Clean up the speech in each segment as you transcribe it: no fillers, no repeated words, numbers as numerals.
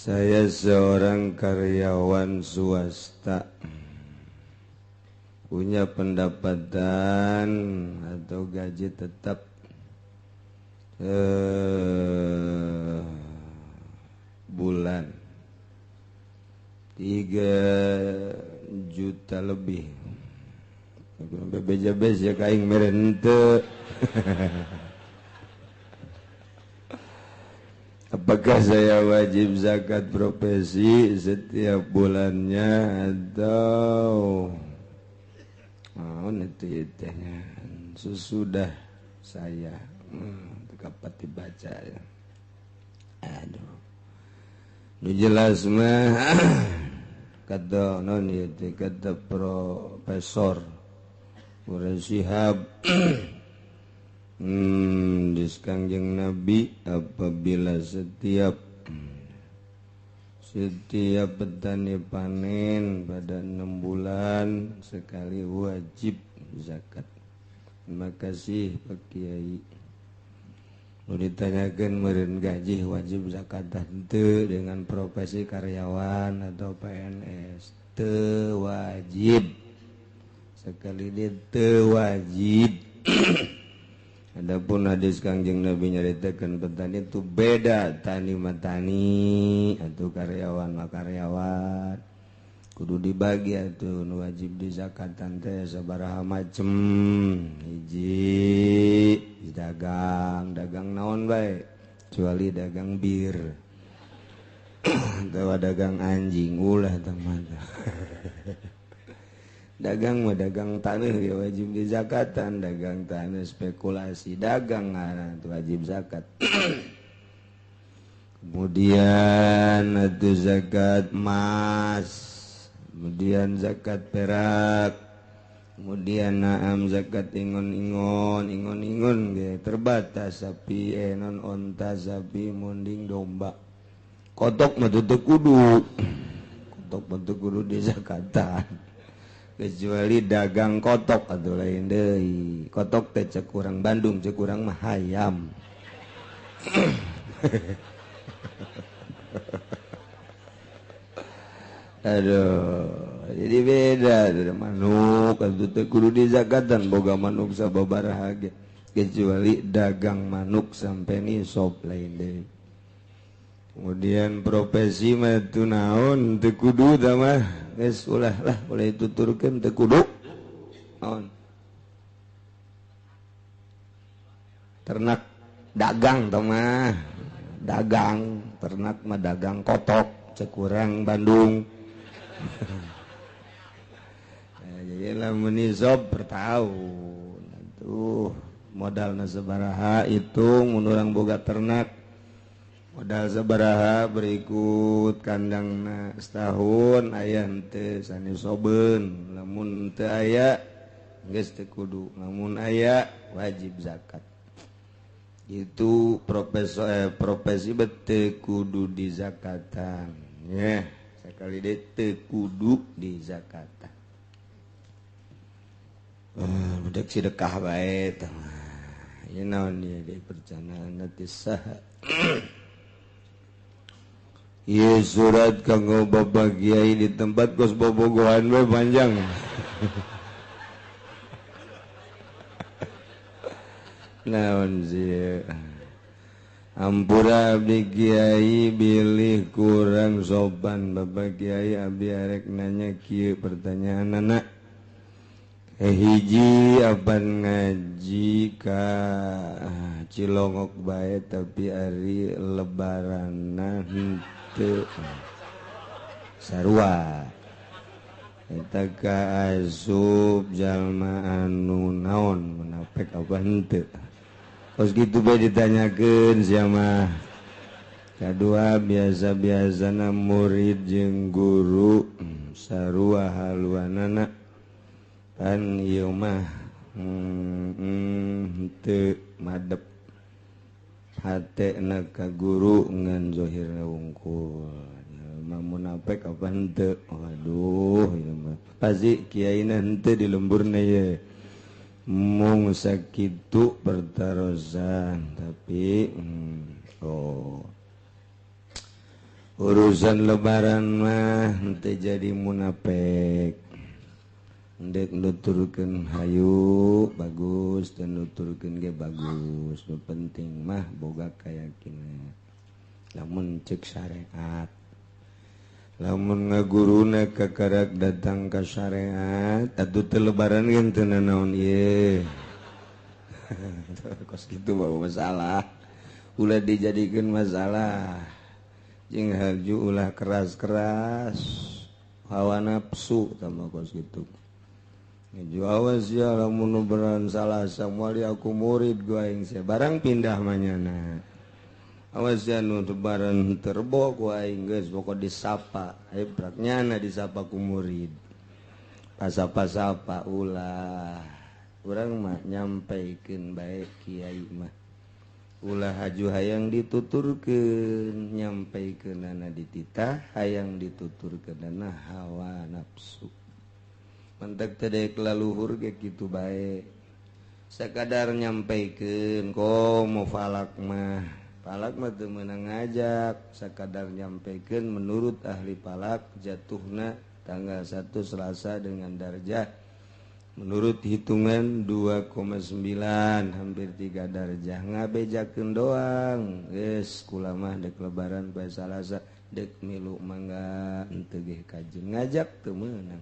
Saya seorang karyawan swasta, punya pendapatan atau gaji tetap bulan 3 juta lebih. Sampai beja-beja ya kaing merente. Apakah saya wajib zakat profesi setiap bulannya atau itu tehnya sesudah saya dapat dibaca ya. Aduh, nu jelas mah kata non ieu teh kata Profesor Quraish Shihab di Kangjeng Nabi apabila setiap petani panen pada 6 bulan sekali wajib zakat. Terima kasih Pak Kiai. Nu ditanyakeun meureun gaji wajib zakat henteu dengan profesi karyawan atau PNS teu wajib. Sekali dia teu wajib. Adapun hadis Kangjeng Nabi nyaritakeun petani itu beda, tani mah tani atau karyawan mah karyawan. Kudu dibagi atuh nu wajib dizakatan teh sabaraha macem. Hiji dagang, dagang naon bae kecuali dagang bir. Atawa dagang anjing ulah teh mah. Dagang mah dagang tanah ya wajib dizakatan, dagang tanah spekulasi dagang itu wajib zakat. Kemudian itu zakat emas, kemudian zakat perak, kemudian naam zakat ingon-ingon, ingon-ingon ge terbatas sapi, non onta, sapi, munding, domba. Kotok mah teu kudu. Kotok mah teu kudu dizakatan. Kecuali dagang kotok atau lain deui. Kotok teh cek urang Bandung, cek urang mah hayam. Aduh, jadi beda dari manuk atuh teh kudu dizakatan boga manuk sababaraha ge. Kecuali dagang manuk sampai nisab lain deui. Kemudian profesi mah teu naon teu kudu tah mah. Geus ulah lah ulah dituturkeun teu kudu. Naon? Ternak dagang tah mah. Dagang, ternak mah dagang kotok cek urang Bandung. Jadi lamun nisab per tahun. Atuh modalna sabaraha hitung mun urang boga ternak. Modal sabaraha berikut kandangna setahun aya henteu sanisobeun, lamun teu aya geus teu kudu, lamun aya wajib zakat. Itu profesi teu kudu dizakatan ya, sakali deui teu kudu dizakatan. Budak sedekah bae tah. Ieu naon ieu deui perjanaan teh saha. Ieu surat kanggo Bapak Kiai di tempat kos bobogohan we panjang. Naon sih? Ampura abdi Kiai bilih kurang sopan Bapak Kiai abdi arek nanya kieu pertanyaan anak. Hiji apan ngaji ka Cilongok bae tapi ari lebaranna henteu sarua. Eta ka asup jalma anu naon munafik apa henteu. Kos kitu bae ditanyakeun sia mah. Kadua biasa-biasana murid jeung guru sarua haluanana. Pan ieu mah teu madep hatena ka guru ngan zahirna wungkul. Mah munafik apa henteu? Waduh ieu mah pasti kiaina henteu di lemburna ye. Mung sakitu pertarosan tapi oh. Urusan lebaran mah henteu jadi munafik. Ndek nuturkeun hayu bagus dan nuturkeun ge bagus. Nu penting mah boga kayakinan. Lamun cek syariat, lamun ngaguruna kakarak datang ka syariat atuh teu lebaran ge teu nanaon ieu. Kos kitu mah masalah. Ulah dijadikeun masalah. Jeung harju ulah keras-keras hawa nafsu tambah kos kitu. Ngeju awas ya lamun lebaran Salasa moal aku murid gua aing barang pindah manyana. Awas ya nu lebaran terbo ku aing geus pokok disapa, hebrak nyana disapa ku murid. Pasapa-sapa ulah. Urang mah nyampaikeun bae kiai mah. Ulah haju hayang dituturkeun, nyampaikeunana dititah, hayang dituturkeunana hawa nafsu. Mentek teh deuk laluhur ge kitu bae. Sakadar nyampaikeun komo falak mah. Falak mah teu meunang ngajak, sakadar nyampaikeun menurut ahli falak jatuhna tanggal 1 Selasa dengan darjah menurut hitungan 2,9 hampir 3 darjah ngabejakeun doang. Geus kula mah dek lebaran bae Salasa dek milu mangga henteu ge kajeun ngajak teu meunang.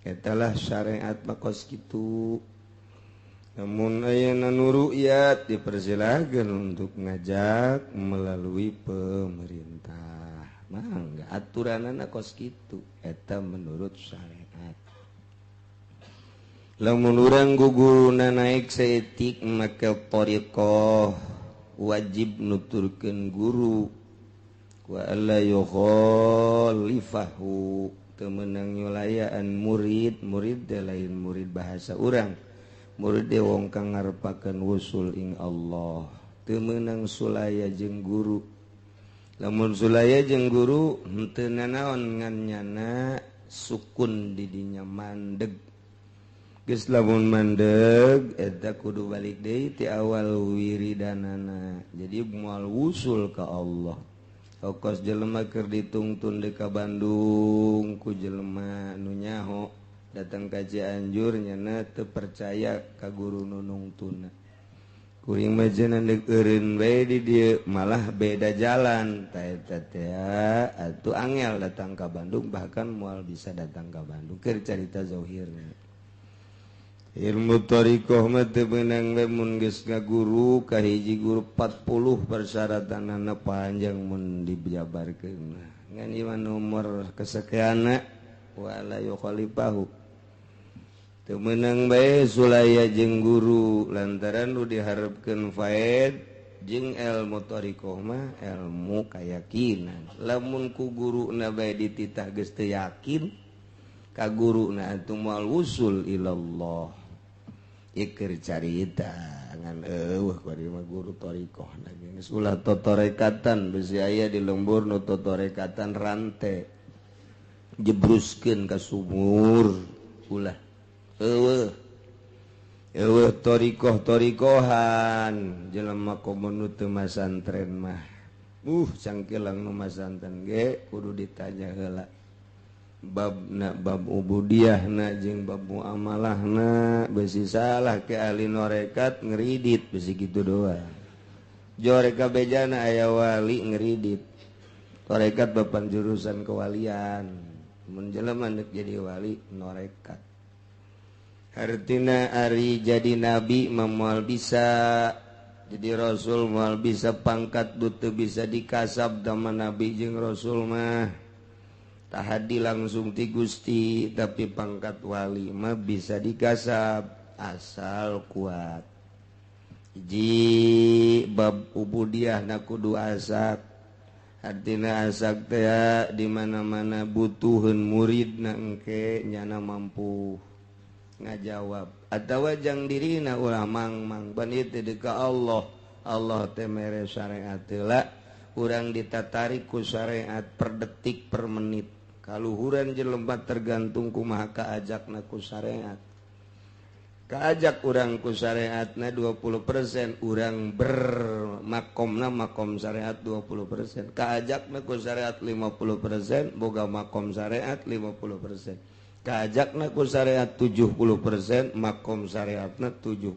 Eta lah syariat mah kos kitu. Namun ayeuna nu ru'yat dipersilakeun untuk ngajak melalui pemerintah. Mangga aturanana kos kitu eta menurut syariat. Lamun urang guguruna naik saeutik make thariqah wajib nuturkeun guru wa alla yukhalifahu teu meunang nyulayaan murid, murid teh lain murid bahasa urang. Murid teh wong kang ngarepakeun wusul ing Allah. Teu meunang sulaya jeung guru. Lamun sulaya jeung guru henteu nanaon ngan nyana sukun di dinya mandeg. Geus lamun mandeg eta kudu balik deui ti awal wiridanana. Jadi moal wusul ka Allah. Okos jelema keur ditungtun deui ka Bandung ku jelema nu nyaho datang ka Cianjur nyana teu percaya ka guru nu nungtuna. Kuring mah cenah deuk eureun bae di dieu malah beda jalan ta eta teh atuh angel datang ka Bandung bahkan moal bisa datang ka Bandung keur carita zahirna. Ilmu thariqah mah teu meunang we mun geus ngaguru ka hiji guru 40 persyaratanana panjang mun dijabarkeun. Ngan ieu mah nomor kesekianna wala yukhalifahu. Teu meunang bae sulaya jeung guru lantaran nu diharepkeun faed jeung ilmu thariqah mah ilmu kayakinan. Lamun ku guruna bae dititah geus teu yakin ka guruna atuh moal wusul ilallah. Iker carita ngan eueuh kuari mah guru thariqah geus ulah totorekatan besi aya di lembur nu totorekatan rante jebruskeun ka sumur ulah eueuh eueuh thariqah-thariqahan jelema komo nu teu masantren mah cangkelang nu masantren ge kudu ditanya heula babna bab ubudiyahna jeung bab muamalahna besi salah ke ahli norekat ngeridit besi kitu doang. Jore kabejana aya wali ngeridit. Torekat bapan jurusan kewalian. Mun jelema deuk jadi wali norekat. Hartina ari jadi nabi mah moal bisa, jadi rasul moal bisa, pangkat teu bisa dikasab tama nabi jeung rasul mah. Tahadi langsung ti Gusti, tapi pangkat wali mah bisa digasap asal kuat. Hiji bab ubudiyah na kudu asak. Artina asak teh di mana-mana butuheun murid na engke nyana mampu ngajawab. Atawa jang dirina ulah mangmang ban ieu teh ka Allah. Allah teh mere syariat heula, urang ditatarik ku syariat per detik per menit. Kaluhuran jelema tergantung kumaha kaajakna ku syariat. Kaajak urang ku syariatna 20%, urang bermakomna makom syariat 20%. Kaajakna ku syariat 50%, boga makom syariat 50%. Kaajakna ku syariat 70%, makom syariatna 70%.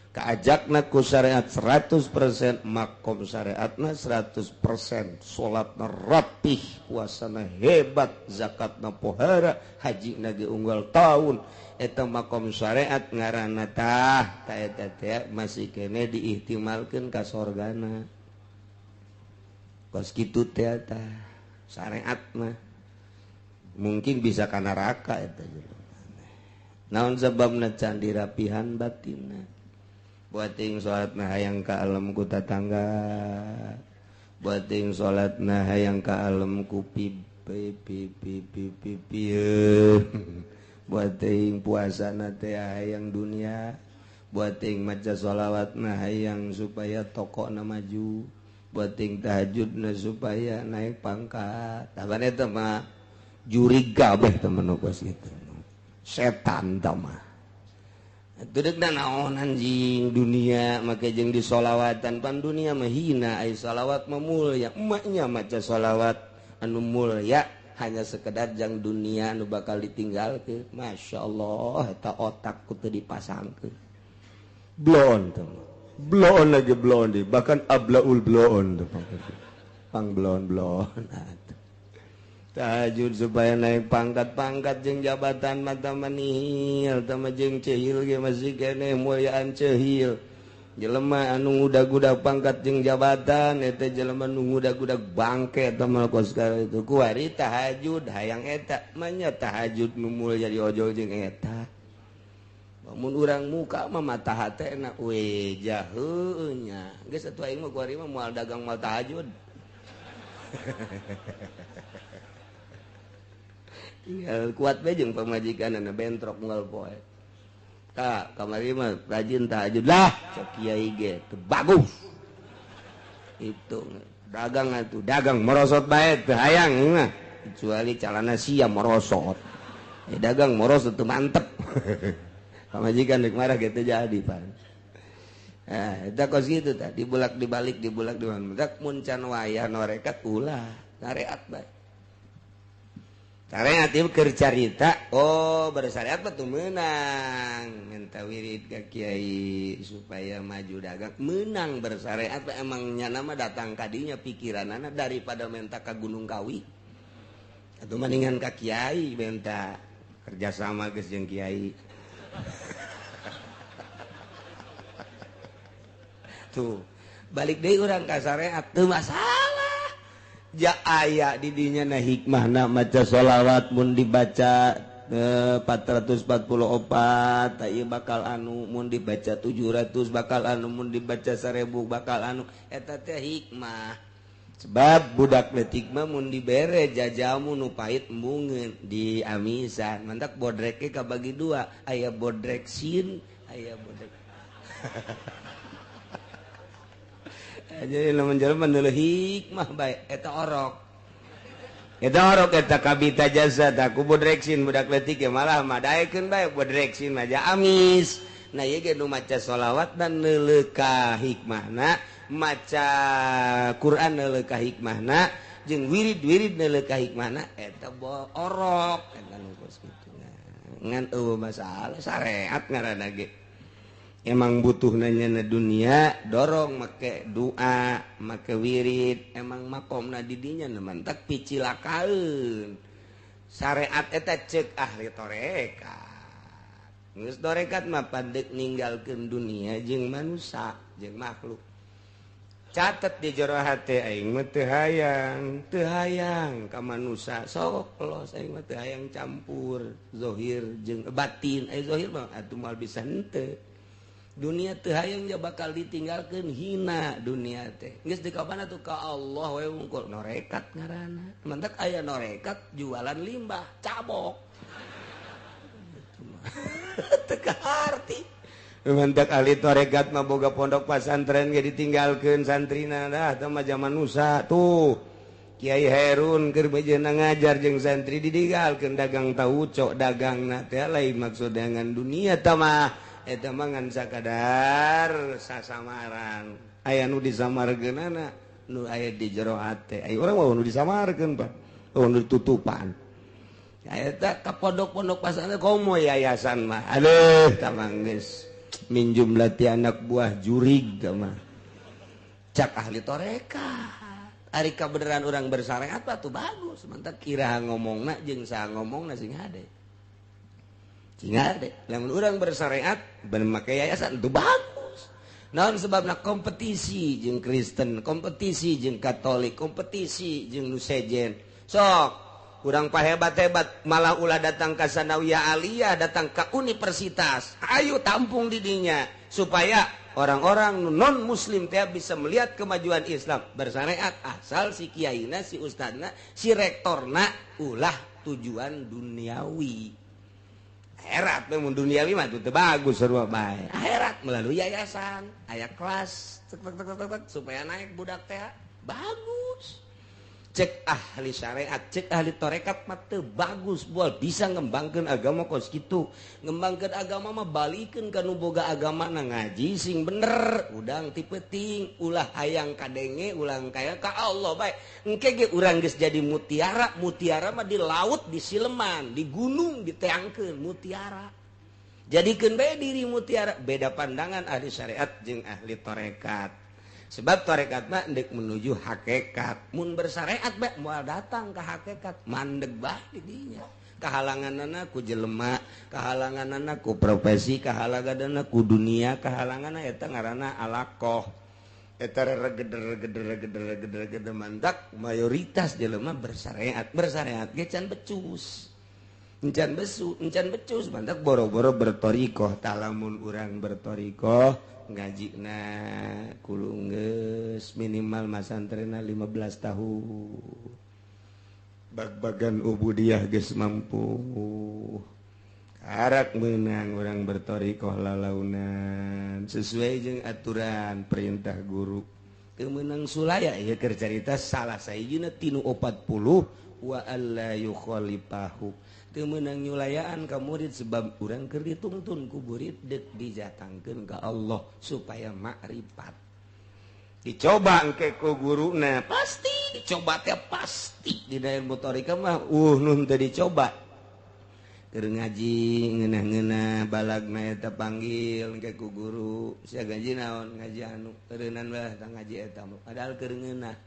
Kaajakna ku syariat 100%, makom syariatna 100%. Salatna rapih, puasana hebat, zakatna pohara, hajina ge unggal tahun. Eta makom syariat ngaranna tah ta eta teh masih kene diihtimalkeun ka sorgana. Kos kitu teh tah syariat mah mungkin bisa ka neraka eta jelema. Naon sababna can dirapihan batinna. Buat ting salatna hayang ka alam ku tatangga. Buat ting salatna hayang ka alam ku pi pi pi pi pi pi. Buat ting puasana teh hayang dunia, buat ting maca sholawatna hayang supaya tokona maju, buat ting tahajudna supaya naik pangkat. Taban eta mah jurig kabeh temen kos kitu. Setan tah mah. Tudekna naon anjing dunia make jeung disolawatan pan dunia mah hina, ai sholawat mah mulya. Emaknya maca sholawat anu mulya hanya sekedar jang dunia nu bakal ditinggalkeun. Masya Allah, eta otak ku teu dipasangkeun. Bloon teh. Bloon lagi bloon di, bahkan ablaul bloon teh. Pang bloon-bloon atuh. Tahajud supaya naik pangkat-pangkat jeung jabatan mata manihil, tah mah jeung cehil ge masih keneh mulyaan cehil. Jelema anu ngudag-gudag pangkat jeung jabatan eta jelema nu ngudag-gudag bangke eta mah kos itu. Kuari tahajud hayang eta manya tahajud nu mulya diojol jeung eta. Mun urang muka mah mata hatena we jaheuh nya. Geus atuh aing mah kuari mah moal dagang moal tahajud. Tinggal kuat we jeung pamajikanna bentrok unggal poe. Kak, kamari mah rajin tahajud lah, cek kiai ge teu bagus. Itu dagang atuh, dagang merosot bae teu hayang mah. Kecuali calana sia merosot. Dagang merosot teu mantep. Pamajikan rek marah ge teu jadi pan. Eta kos kitu tah, dibulak dibalik dibulak dibalik. Mun can wayah norekat ulah, ngareat bae. Syariat ieu keur carita, oh bersyariat mah teu meunang, minta wirid ka kiai supaya maju dagang, meunang bersyariat mah emang nyana mah datang ka dinya pikiranana daripada minta ka Gunung Kawi. Atuh mendingan ka kiai minta kerjasama geus jeung kiai. Tuh, balik deui urang ka syariat teu masalah. Ja aya di dinya na hikmahna maca sholawat mun dibaca 444 ta ieu bakal anu, mun dibaca 700 bakal anu, mun dibaca 1000 bakal anu, eta teh hikmah. Sebab budak leutik mah mun dibere jajamu nu pahit embungeun di amisan, mantak bodreke kabagi dua, aya bodrek sin, aya bodrek. Jadi lamun jelema neuleuh hikmah bae eta orok. Eta orok eta kabita jasa tah ku bodreksin budak leutik ge malah madaekeun bae bodreksin mah ja amis. Nah ieu ge nu maca sholawat dan neuleuh ka hikmahna, maca Quran neuleuh ka hikmahna, jeung wirid-wirid neuleuh ka hikmahna eta orok eta nu kos kitu. Ngan eueuh masalah syariat ngaranna ge. Emang butuh nanya dunia dorong make doa make wirid emang makomna didinya mantak picilakaeun syariat eta cek ahli tarekat geus tarekat mah pandek ninggalkeun dunia jeung manusia jeung makhluk. Catet di jero hate aing mah teu hayang ka manusia sok los aing mah teu hayang campur zahir jeung batin ai zahir mah atuh moal bisa henteu. Dunia teu hayang ja bakal ditinggalkeun hina dunia teh. Geus dikapan atuh ka Allah we wungkul norekat ngaranna. Mantak aya norekat jualan limbah, cabok. Teu kaharti. Mantak ahli torekat mah boga pondok pasantren ge ditinggalkeun santrina dah teh mah zaman nusa tuh. Kiai Herun keur bejana ngajar jeung santri didigalkeun dagang tauco dagangna teh lain maksud dengan dunia tah mah eta mah ngan sakadar sasamaran aya nu disamarkeunana nu aya di jero hate aya urang mah nu disamarkeun Pak, oh nu ditutupan eta ka pondok-pondok pasantren komo yayasan mah aduh tamang geus min jumlati anak buah jurig mah cak ahli tarekat. Ari kabeneran urang bersyariat tuh bagus, mantap kira ngomongna jeung saha ngomongna sing hade. Sing hade. Lamun urang bersyariat bener make yayasan tuh bagus. Naon sebabna kompetisi jeung Kristen, kompetisi jeung Katolik, kompetisi jeung nu sejen. Sok urang pahebat-hebat malah ulah datang ka sanawiyah aliyah, datang ka universitas. Ayo tampung di dinya supaya orang-orang non muslim teh bisa melihat kemajuan Islam bersyariat asal si kiaina, si ustadna, si rektorna ulah tujuan duniawi. Akhirat memang duniawi mah teu bagus sarua bae. Akhirat melalui yayasan, aya kelas tek tek tek tek supaya naik budak teh bagus. Cek ahli syariat, cek ahli tarekat mah teu bagus bual bisa ngembangkeun agama kos kitu. Ngembangkeun agama mah balikeun ka nu boga agama na ngaji sing bener, udang ti peuting, ulah hayang kadenge, ulah kaya ka Allah bae. Engke ge urang geus jadi mutiara, mutiara mah di laut, di sileman, di gunung diteangkeun mutiara. Jadikeun bae diri mutiara, beda pandangan ahli syariat jeung ahli tarekat. Sebab tarekat mah ndek menuju hakikat. Mun bersyariat bae moal datang ke hakikat, mandeg bae di dinya. Kahalanganana ku jelema, kahalanganana ku profesi, kahalanganana ku dunia, kahalanganana eta ngaranna alaqoh. Eta regeder-regeder-regeder-regeder mantak mayoritas jelema bersyariat, bersyariat ge can becus. Encan besu, encan becus mantak boro-boro bertorikoh. Talamun urang bertorikoh ngajina kudu geus minimal masantrena 15 tahun. Bag-bagan ubudiyah geus mampu. Karak meunang urang bertorikoh lalaunan sesuai jeung aturan perintah guru. Teu meunang sulaya ieu keur carita salah sahijina tinu 40 wa alla yukhalifahu. Teu meunang nyulayaan ka murid sebab urang keur dituntun ku murid deuk dijatangkeun ka Allah supaya makrifat. Dicoba engke ku guruna pasti dicoba teh pasti di ilmu thariqah mah nun teu dicoba. Keur ngaji ngeunah-ngeunah balagna eta panggil engke ku guru sia gaji naon ngaji anu eureunnan bae tah ngaji eta padahal keur ngeunah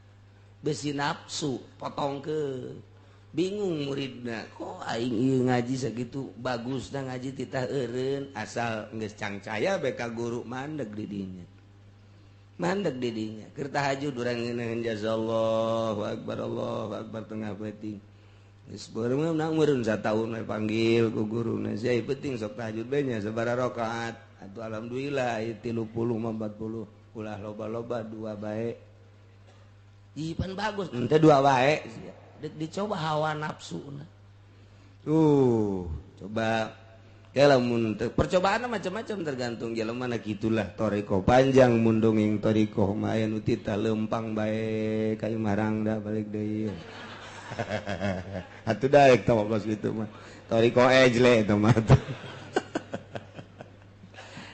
besi nafsu potongkeun. Bingung muridna kok aing ieu ngaji sakitu bagusna ngaji titah eureun asal geus cangcaya bae ka guru mandeg di dinya. Mandeg di dinya keur tahajud urang ngeunaheun jazallahu akbar Allahu akbar tengah peuting. Geus beureum meureun sataun we panggil ku guruna sia peuting sok tahajud bae nya sabaraha rakaat atuh alhamdulillah ieu 30 mah 40 ulah loba-loba dua bae. Ih pan bagus henteu dua bae sia. Dicoba hawa nafsu tuh coba lamun percobaan macam-macam tergantung jelema na kitulah toriko panjang mun dongeng toriko mah aya nu tita lempang bae ka marang da balik deui atuh daek tah kos kitu mah toriko ejle eta mah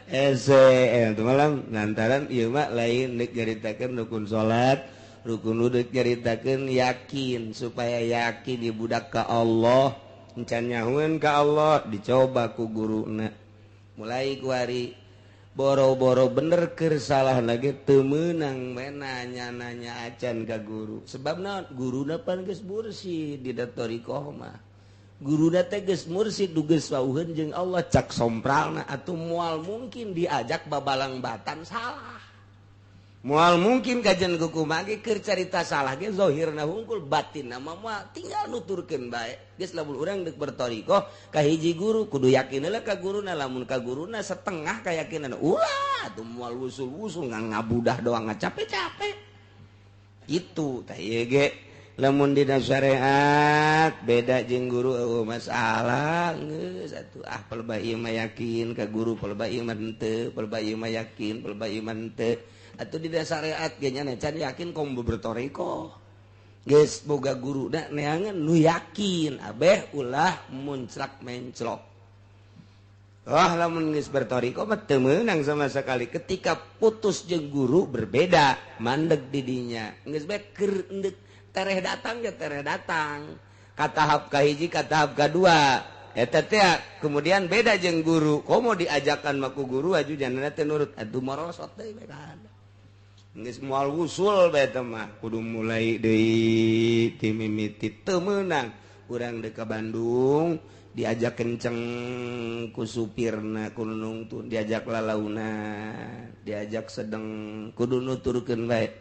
ese eta malam lantaran ieu mah lain deuk nyaritakeun rukun salat rukun uduk nyaritakeun yakin supaya yakin dibudak ka Allah encan nyahueun ka Allah dicoba ku guruna mulai ku hari boro-boro bener keur salah lagi teu meunang nanya-nanya acan ka guru sebab naon guruna pan geus mursid di thariqah mah guruna teh geus mursid geus wauheun jeung Allah cak sompralna atuh moal mungkin diajak babalang batan salah. Moal mungkin kajian kuku mage keur carita salah ge zahirna hungkul batinna mah moal tinggal nuturkeun bae. Geus lamun urang deuk berthariqah ka hiji guru kudu yakin heula ka guruna lamun ka guruna setengah kayakinan ulah atuh moal wusul-wusul ngabudah doang ngacape-cape. Itu tah ieu ge lamun dina syariat beda jeung guru eueuh masalah geus atuh ah pelebah ieu mah yakin ka guru pelebah ieu mah henteu pelebah ieu mah yakin pelebah ieu mah henteu. Atau di syariat ge nya can yakin kom bertorikoh Geus boga guru da neangan nu yakin abeh ulah munclak menclok. Wah lamun geus berthoriqoh mah teu meunang sama sekali. Ketika putus jeung guru berbeda, mandeg di dinya. Geus bae keur endek tereh datang ya tereh datang. Ka tahap kahiji ka tahap kadua. Eta teh kemudian beda jeung guru. Komo diajakan mah ku guru aju jangan teh nurut atuh morosot deui bae kana. Geus moal wusul bae teh mah kudu mulai deui ti mimiti teu meunang. Urang deuk ka Bandung diajak kenceng ku supirna ku nungtun, diajak lalauna, diajak sedeng kudu nuturkeun bae.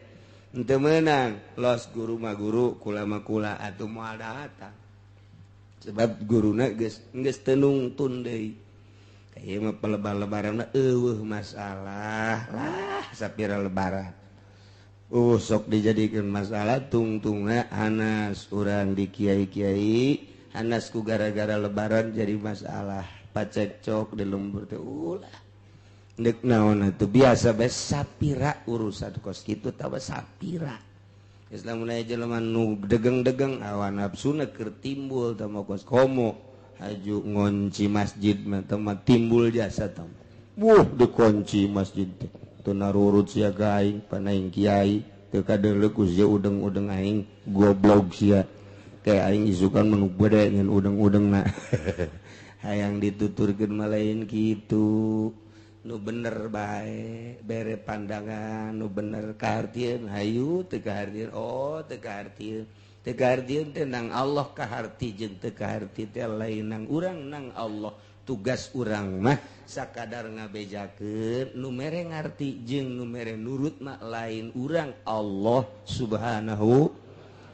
Henteu meunang, los guru mah guru, kula mah kula atuh moal datang. Sebab guruna geus geus teu nungtun deui. Ieu mah pelebar-lebaran eueuh masalah lah sapira lebaran. Sok dijadikan masalah tungtungna hanas urang di kiai-kiai hanas ku gara-gara lebaran jadi masalah pacekcok di lembur teh ulah deuk naon atuh biasa bae sapira urusan kos kitu tawa sapira. Geus lamun aya jelema nu degeng-degeng hawa nafsuna keur timbul tah mah kos komo haju ngonci masjid mah teh mah timbul jasa tah. Wuh dikunci masjid teh teu narurut sia ka aing panaing kiai teu kadeuleu ku sia udeng-udeng aing goblok sia kayak aing isukan menu gede ngan udeng-udengna. Hayang dituturkeun mah lain kitu. Nu bener bae bere pandangan nu bener kahartieun hayu teu kahartieun oh teu kahartieun teu kahartieun teh nang Allah kaharti jeung teu kaharti teh lain nang urang nang Allah. Tugas urang mah sakadar ngabejakeun nu mere ngarti jeung nu mere nurut mah lain urang Allah Subhanahu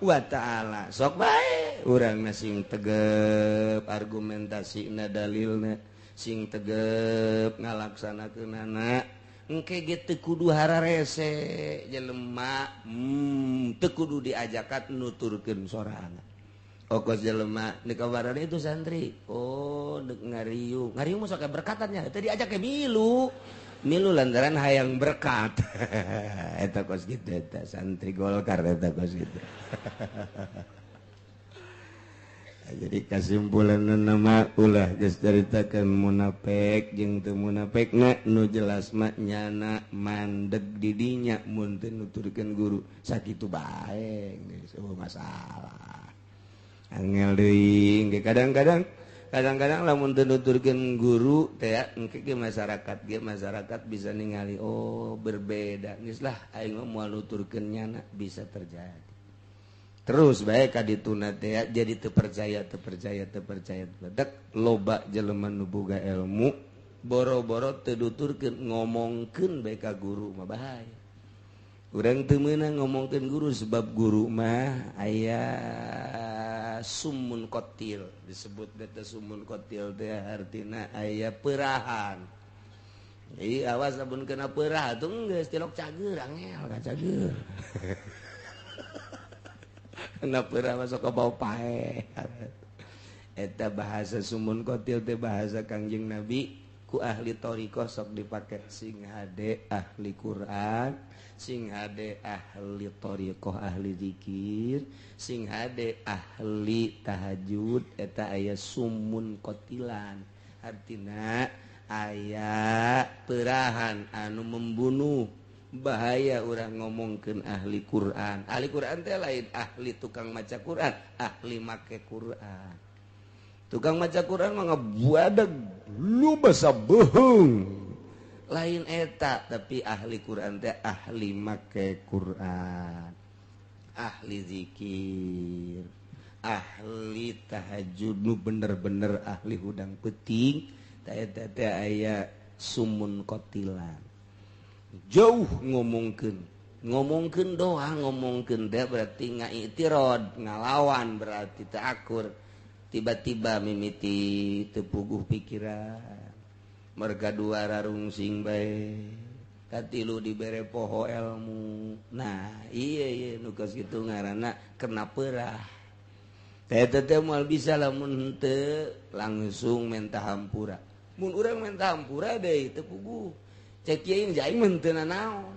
wa ta'ala. Sok bae urang mah sing tegep argumentasina dalilna sing tegep ngalaksanakeunana engke ge teu kudu hararese jelema teu kudu diajakan nuturkeun sorangan. Okos jelema di kabaran itu santri oh dek ngariung ngariung mah sok berkatannya teu diajak ke milu milu lantaran hayang berkat. Eta kos kitu eta santri Golkar eta kos kitu. Jadi kesimpulan nama ulah geus caritakeun munafik jeung teu munafik nu jelas mah nyana mandeg di dinya mun teu nuturkeun guru sakitu bae geus eueuh masalah. Angel deui ge kadang-kadang lamun teu nuturkeun guru teh engke ge masyarakat bisa ningali oh berbeda geus lah aing mah moal nuturkeun nyana bisa terjadi. Terus bae ka dituna teh jadi teu percaya dek loba jelema nu boga ilmu boro-boro teu nuturkeun ngomongkeun bae ka guru mah bahaya. Urang teu meunang ngomongkeun guru sebab guru mah aya sumun kotil disebut beta sumun kotil teh artina aya perahan. Ieu awas lamun kena perah atuh geus tilok cager angel ka cager. Kena perah masuk ke bau pae. Eta bahasa sumun kotil teh bahasa Kangjeng Nabi ku ahli thoriqoh sok dipake sing hade ahli Quran, sing hade ahli thoriqoh ahli zikir, sing hade ahli tahajud eta aya sumun kotilan. Artina aya perahan anu membunuh. Bahaya urang ngomongkeun ahli Quran. Ahli Quran teh lain ahli tukang maca Quran, ahli make Quran. Tukang maca Quran mah ngabuadeg lu basa bohong. Lain eta, tapi ahli Quran teh ahli make Quran, ahli zikir, ahli tahajud nu bener-bener ahli hudang peuting tah eta teh aya sumun kotilan. Jauh ngomongkeun doang ngomongkeun teh berarti ngaitirod, ngalawan berarti teu akur. Tiba-tiba mimiti teu puguh pikiran. Merga dua rarungsing bae. Katilu dibere poho ilmu. Nah, iya iya nu kos kitu ngaranna kena peurah. Teh teh moal bisa lamun henteu langsung menta hampura. Mun urang menta hampura deui teu puguh. Cek kiai aing mah henteu nanaon.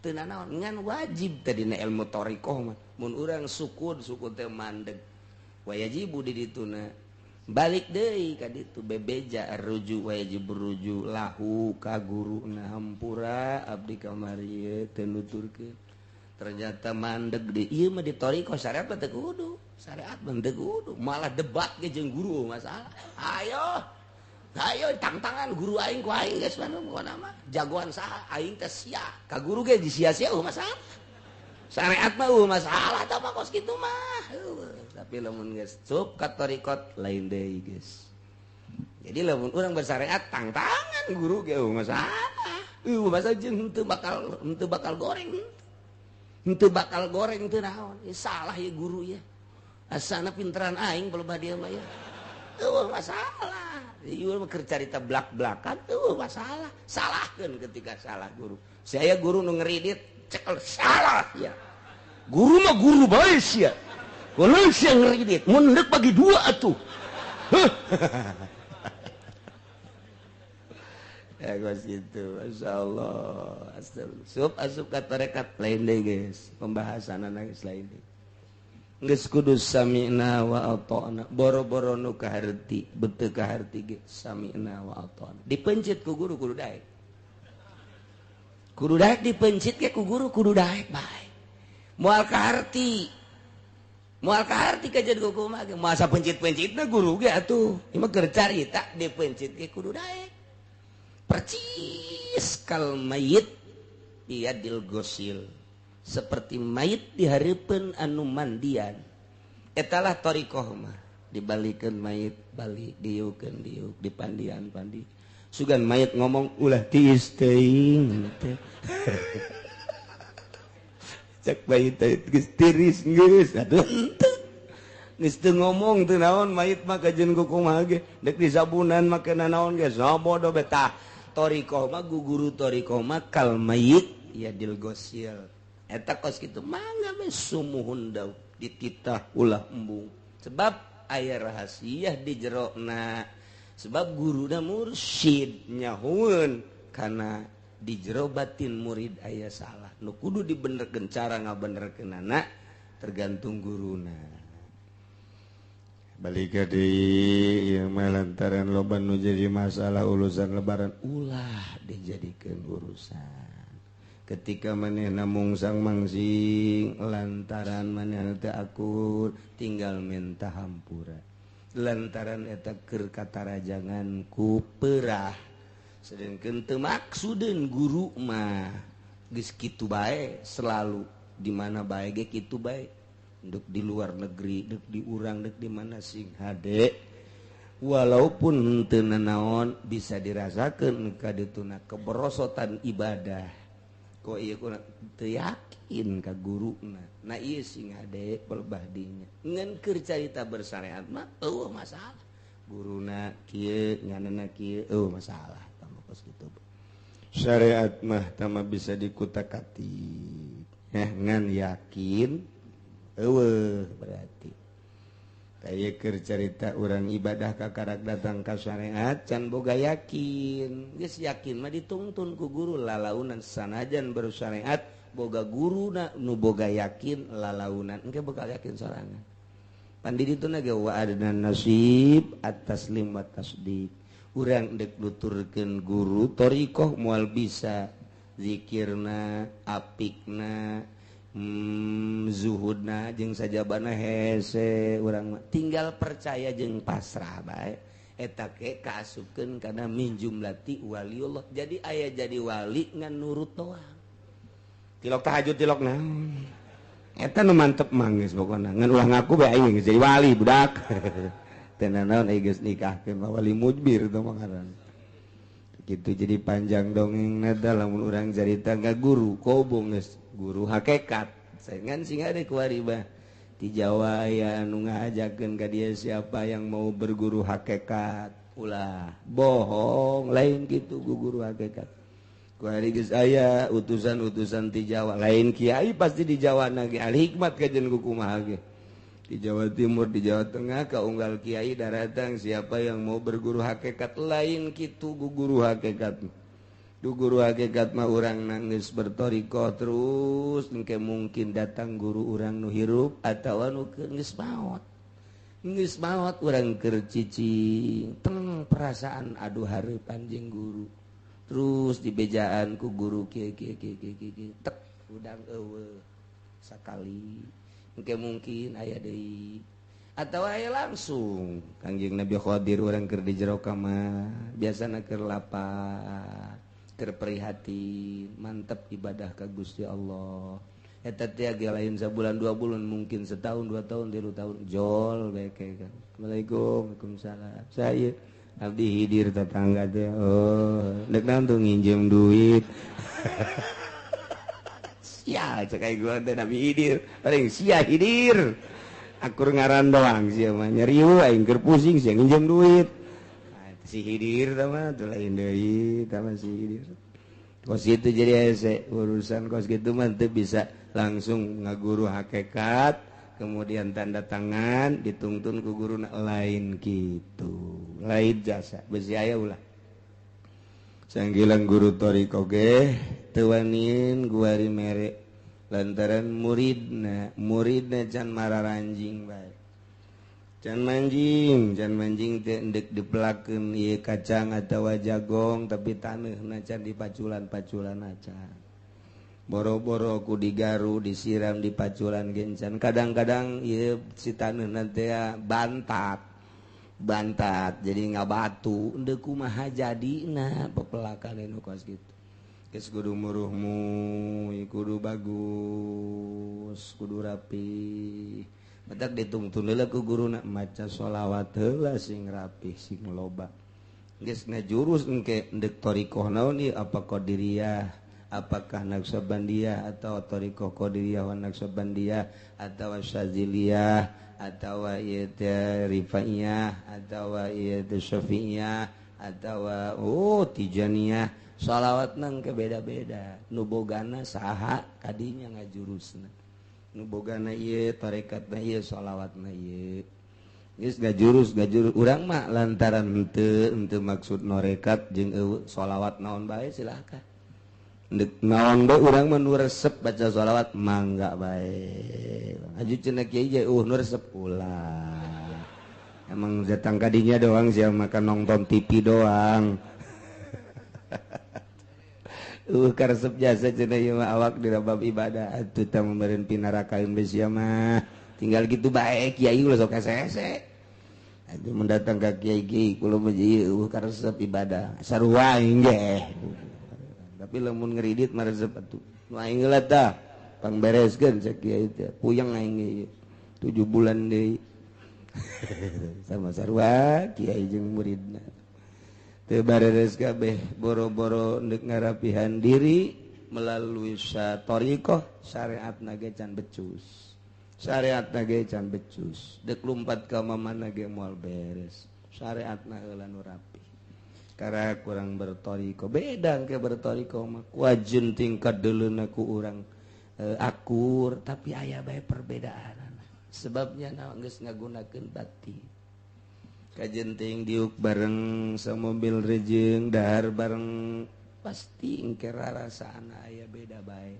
Teu nanaon ngan wajib teh dina ilmu thariqah mah. Mun urang sukun sukun teh mandeg. Wajibu di dituna. Balik deui ka ditu bebeja ruju wajib ruju lahu ka guruna hampura abdi kamari ieu teu nuturkeun. Ternyata mandeg di ieu mah di thariqah syariat mah teu kudu. Syariat mah teu kudu, malah debat ge jeung guru masalah. Ayo. Ayo tangtangan guru aing ku aing geus mah pokona mah jagoan saha aing teh sia ka guru ge disia-sia eueuh masalah. Syariat mah eueuh masalah tah mah kos kitu mah. Tapi lamun geus cup ka thariqat lain deui geus. Jadi lamun urang bersyariat tangtangan guru ge eueuh masalah. Eueuh masalah jeung henteu bakal goreng. Henteu bakal goreng teu naon. Salah ya guru ya. Asana pinteran aing pelebah dia mah ya. Eueuh masalah. Ieu mah keur carita blak-blakan eueuh masalah. Salahkeun ketika salah guru. Saya guru nu ngeridit cekel salah ya. Guru mah guru bae sia. Kulo sia ngeridit mun deuk bagi dua atuh. Ya geus kitu masyaallah. Astagfirullah. Sup asup ka tarekat lain deui geus. Pembahasanana geus lain deui. Geus kudu sami'na wa ata'na. Boro-boro nu kaharti, beuteung kaharti ge sami'na wa ata'na. Dipencit ku guru kudu daek. Kudu daek dipencit ge ku guru kudu daek bae. Moal kaharti. Moal kaharti kajeun ku kumaha ge masa pencit-pencitna guru ge atuh. Ieu mah keur carita dipencit ge kudu daek. Percis kal mayit biadil gosil. Seperti mayit dihareupeun anu mandian. Etalah thariqah mah dibalikeun mayit balik diukeun diuk dipandian pandi. Sugan mayit ngomong ulah tiis teuing teh. Cek mayit teh geus tiris geus atuh henteu. Geus teu ngomong teu naon mayit mah kajeun ku kumaha ge deuk disabunan make nanaon ge sabodo betah. Thariqah mah guguru thariqah mah kal mayit yadil gosil. Eta kos kitu mangga we sumuhun daun dititah ulah embung. Sebab aya rahasia di jerona. Sebab guruna mursyid nyahueun kana di jero batin murid aya salah. Nu kudu dibenerkeun cara ngabenerkeunana tergantung guruna. Balik ka deui ieu mah lantaran loba nu jadi masalah urusan lebaran ulah dijadikeun urusan. Ketika manehna mungsang mangsing lantaran manehna teu akur tinggal minta hampura lantaran eta keur katarajangan ku perah sedengkeun teu maksudeun guru mah geus kitu bae selalu di mana bae ge kitu bae deuk di luar negeri deuk di urang deuk di mana sing hade walaupun teu nanaon bisa dirasakeun ka dituna keberosotan ibadah. Kok ieu kurang teu yakin ka guruna. Nah ieu sing hade pelebah dinya. Ngan keur carita bersyariat mah eueuh masalah. Guruna kieu nyanana kieu eueuh masalah tah kos kitu. Syariat mah tah bisa dikutak-atik. Ngan yakin eueuh berarti. Kaya keur carita urang ibadah kakarak datang ka syariat can boga yakin. Geus yakin mah ditungtun ku guru lalaunan sanajan bersyariat boga guruna nu boga yakin lalaunan engke bakal yakin sorangan. Pan di dituna ge wa adna nasib at-taslim wa tasdiq. Urang deuk nuturkeun guru thariqah moal bisa zikirna apikna zuhudna jeung sajabana hese urang tinggal percaya jeung pasrah bae eta ge kaasupkeun kana min jumlati waliullah. Jadi aya jadi wali ngan nurut doang tilok tahajud tilok naon eta nu mantep mah geus pokona ngan ulah ngaku bae aing geus jadi wali budak teu nanaon aing geus nikahkeun mah wali mujbir teh mah ngaran gitu. Jadi panjang dongengna da lamun urang carita ka guru kobong geus guru hakikat saingan sing ada kuari bah di Jawa aya anu ngajakeun ka dia siapa yang mau berguru hakikat ulah bohong lain kitu guru hakikat kuari geus aya utusan-utusan ti Jawa lain kiai pasti di Jawa na ge al hikmat kajeun ku kumaha ge di Jawa Timur di Jawa Tengah ka unggal kiai daratang siapa yang mau berguru hakikat lain kitu guru hakikat. Du guru hakikat mah urang nangis bertorikoh terus engke mungkin datang guru urang nu hirup atawa nu geus maot. Geus maot urang keur cicing teng perasaan aduh hareupan jeung guru. Terus dibejaan ku guru kieu kieu kieu kieu kieu tek udang eueuh sakali. Engke mungkin aya deui atau aya langsung Kangjeng Nabi Khadir urang keur di jero kamar biasana keur lapar keur prihatin mantep ibadah ka Gusti Allah. Eta teh ge lain sabulan 2 bulan mungkin setahun 2 tahun 3 tahun jol bae kan. Assalamualaikum. Waalaikumsalam. Saya abdi hidir tetangga teh. Oh, dek naon tuh nginjem duit. Sia cek aing gua teh Nabi Hidir. Paling sia Hidir. Akur ngaran doang sia mah nyeriu aing keur pusing sia nginjem duit. Si Hidir tah mah teu lain deui tah mah si Hidir. Kos itu jadi hese urusan kos gitu mah teu bisa langsung ngaguru hakikat kemudian tanda tangan dituntun ku guru lain gitu. Lain jasa besi aya ulah. Sanggilang guru thoriqoh ge teu wanin guari mere lantaran muridna can mararanjing bae. Can manjing teh endek dipelakeun ieu kacang atawa jagong tapi taneuhna can dipaculan-paculan acan. Boro-boro ku digaru disiram dipaculan gencan. Kadang-kadang ieu si taneuhna teh bantat jadi ngabatu endek kumaha jadina pepelakan nu kos kitu. Geus kudu muruhmu, kudu bagus, kudu rapi. Batak ditungtun heula ku guruna maca sholawat heula sing rapih sing loba. Geus ngajurus engke endek thoriqoh naon ieu apa qadiriyah, apakah naqsabandiyah atau thoriqoh qadiriyah wa naqsabandiyah atau syaziliyah atau ieu teh rifaiyah atau ieu teh syafi'iyah atau oh tijaniyah. Sholawat nang ke beda-beda. Nu bogana saha kadinya ngajurusna. Nu bogana ieu tarekatna ieu sholawatna ieu. Geus ngajurus urang mah lantaran henteu maksud norekat jeung eueuh sholawat naon bae silakan. Ndek naon bae urang mah nu resep baca sholawat mangga bae. Aju cenah kiai ge nu resep ulah. Emang datang kadinya doang sia makan nonton TV doang. Karesep jasa cenah ieu mah awak di bab ibadah atuh tah meureun pinarakaeun bae sia mah. Tinggal gitu bae kiai ulah sok hese-hese. Atuh mendatang ka kiai ge kula mah ieu karesep ibadah. Sarua aing ge. Tapi lamun ngeridit mah resep atuh. Nu aing heula tah pangbereskeun cek kiai teh. Puyeng aing ge 7 bulan deui. Sama sarua kiai jeung muridna. Teu bareres kabeh boro-boro ndek ngarapihan diri melalui thoriqoh syariatna ge can becus. Syariatna ge can becus. Dek lumpat ka mamana ge moal beres. Syariatna heula nu rapi. Karena kurang berthoriqoh. Beda ke berthoriqoh mah kuajun tingkat deuleuna ku urang akur tapi aya bae perbedaan. Sebabnya naon geus ngagunakeun batin. Kajenting diuk bareng samobil rejeng dahar bareng pasti engke rarasaan aya beda bae.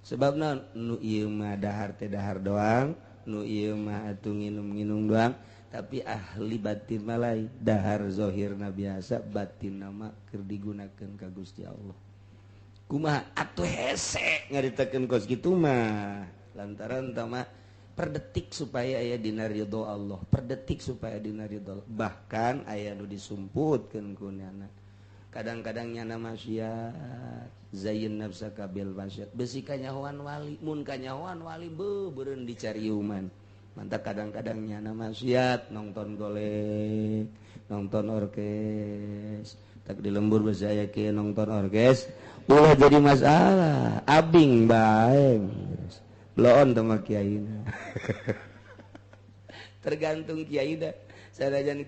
Sebabna nu ieu mah dahar teh dahar doang, nu ieu mah atuh nginum-nginum doang, tapi ahli batin mah lain. Dahar zahirna biasa, batinna mah keur digunakeun ka Gusti Allah. Kumaha atuh hese ngaritakeun kos kitu mah lantaran tah mah per detik supaya aya dina ridho Allah, per detik supaya dina ridho Allah. Bahkan aya nu disumputkeun ku nyana. Kadang-kadang nyana maksiat, zayin nafsaka bil maksiat. Besi kanyahoan wali, mun kanyahoan wali beuh beureun dicariuman. Mantap kadang-kadang nyana maksiat, nonton golek, nonton orkes. Tak di lembur besi aya kieu nonton orkes, ulah jadi masalah, abing bae. Loon sama kiai. Tergantung kiai dah. Sanajan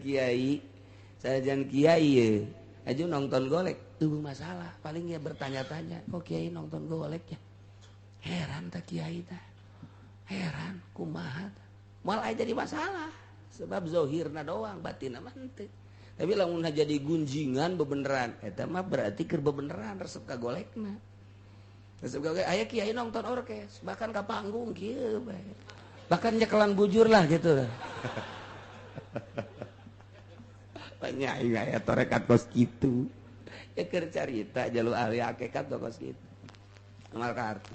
kiai ye. Aja nonton golek tuh masalah. Paling ya bertanya-tanya, kok kiai nonton golek ya? Heran tak kiai dah. Heran kumaha. Malah jadi masalah. Sebab zohirna doang, batinna mah henteu. Tapi lamun jadi gunjingan bebeneran eta mah berarti keur bebeneran resep ka golekna. Resep ka golek aya kiai nonton orkes bahkan ka panggung kieu bae. Bahkan nyekelan bujur lah gitu lah. Banyak aya tarekat kos kitu. Ya keur carita jalu ahli hakikat kos kitu. Amal ka arti.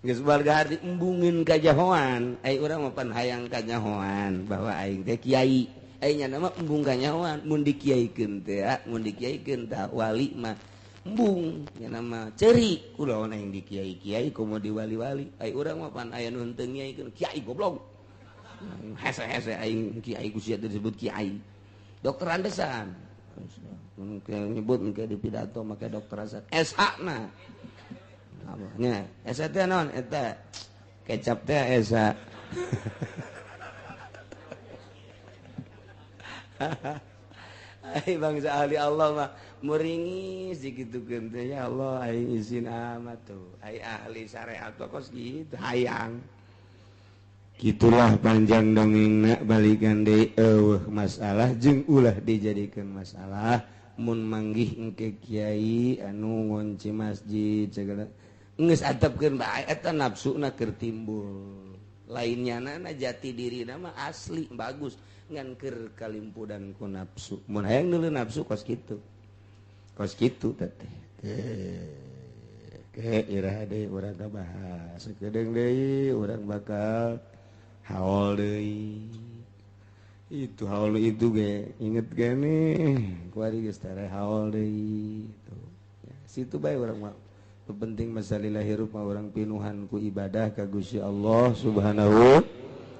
Geus warga arti embungin kajahoan, ai urang mah pan hayang kanyahoan bahwa aing teh kiai. Ai nya mah embung kanyahoan, mun dikiaikeun teh, mun dikiaikeun tah wali mah embung nya mah ceuri kulaon aing dikiai-kiai komo diwali-wali. Ai urang mah pan aya nu henteu ngiaikeun kiai goblok. Hese-hese aing kiai ku sia disebut kiai. Dokter Andesan. Mun nyebut engke di pidato make dokter Hasan. SH na. Nya, esa teh naon eta? Kecap teh esa. Ai bangsa ahli Allah mah muringis dikitukeun teh ya Allah aing izin amat tuh. Ai ahli syariat kos kitu hayang. Gitulah panjang dongengna balikan deui eueuh masalah jeung ulah dijadikeun masalah mun manggih engke kiai anu ngonci masjid segala geus atepkeun bae eta nafsuna keur timbul. Lainnya nana jati dirina mah asli bagus ngan keur kalimpudan ku nafsu. Mun hayang deuleu nafsu kos kitu. Kos kitu teh. Ke iraha deui urang kabahas. Sakedeung deui urang bakal haul deui. Itu haul itu ge inget gini kuari geus tare haul deui tuh. Ya, situ bae urang mah. Penting masalah hirup mah urang pinuhan ku ibadah ka Gusti Allah Subhanahu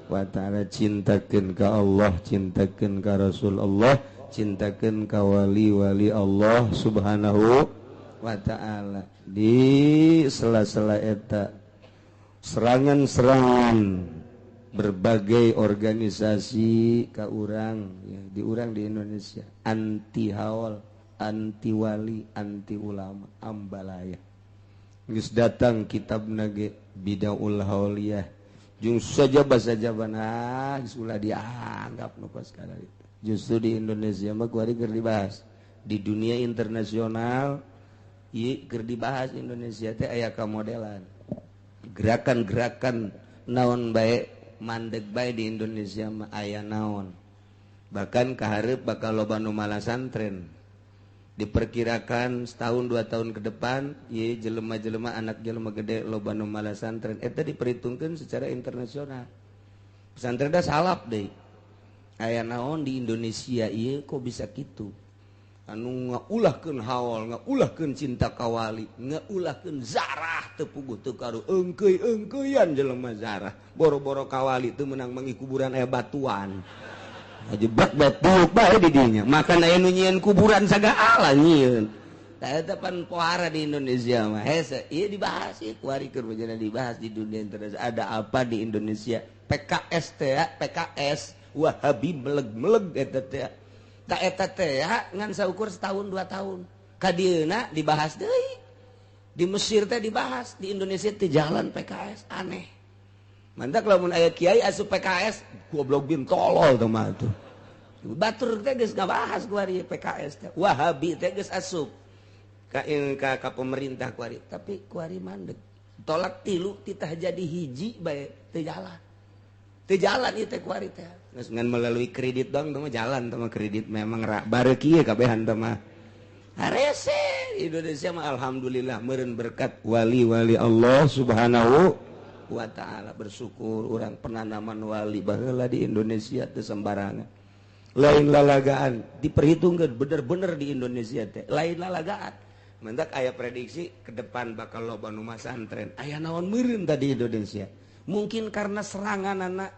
wa ta'ala, cintakeun ka Allah, cintakeun ka Rasul Allah, cintakeun ka wali-wali Allah Subhanahu wa ta'ala. Di sela-sela eta serangan-serangan berbagai organisasi ka urang ya, di urang di Indonesia anti haul, anti wali, anti ulama, ambalaya. Geus datang kitab nage Bidaul Hauliyah jeung sajaba-sajabana geus ulah dianggap nu kos kana itu. Justru di Indonesia mah kuari keur dibahas. Di dunia internasional ieu keur dibahas Indonesia teh aya kamodelan. Gerakan-gerakan naon bae mandeg bae di Indonesia mah aya naon. Bahkan kahareup bakal loba nu malasantren. Diperkirakan setahun dua tahun ke depan ye jelema-jelema anak jelema gede loba nu malasantren eta diperhitungkeun secara internasional. Pesantren da salap deui. Aya naon di Indonesia ieu kok bisa kitu? Anu ngaulahkeun haul, ngaulahkeun cinta kawali, ngaulahkeun zarah teu puguh teu karu eungkeuy-eungkeuyan jelema zarah. Boro-boro kawali teu meunang mangi kuburan aya batuan. Jebak batu bae di dinya. Makan aya nu nyieun kuburan sagala nyieun. Tah eta pan pohara di Indonesia mah. Hese ieu dibahas ieu kuari keur bejana dibahas di dunia internasional. Ada apa di Indonesia? PKS teh, PKS Wahabi meleg-meleg eta teh. Ta eta teh ngan saukur setahun dua tahun. Ka dieuna dibahas deui. Di Mesir teh dibahas, di Indonesia teh jalan PKS aneh. Mantak lamun aya kiai asup PKS goblok bin tolol teh mah tuh. Batur teh geus ngabahas kuari PKS teh. Wahabi teh geus asup ka ka pemerintah kuari, tapi kuari mandeg. Tolak tilu titah jadi hiji bae teu jalan. Teu jalan ieu teh kuari teh. Geus ngan melalui kredit dong teh mah jalan teh mah kredit memang bareuki ye kabehan teh mah. Harese Indonesia mah alhamdulillah meureun berkat wali-wali Allah Subhanahu wa ta'ala. Bersyukur orang penanaman wali baheula di Indonesia teh sembarangan. Lain lalagaan diperhitungkeun bener-bener di Indonesia teh lain lalagaan. Mendak aya prediksi ke depan bakal loba nu masantren. Aya naon meureun tadi Indonesia. Mungkin karena serangan anak,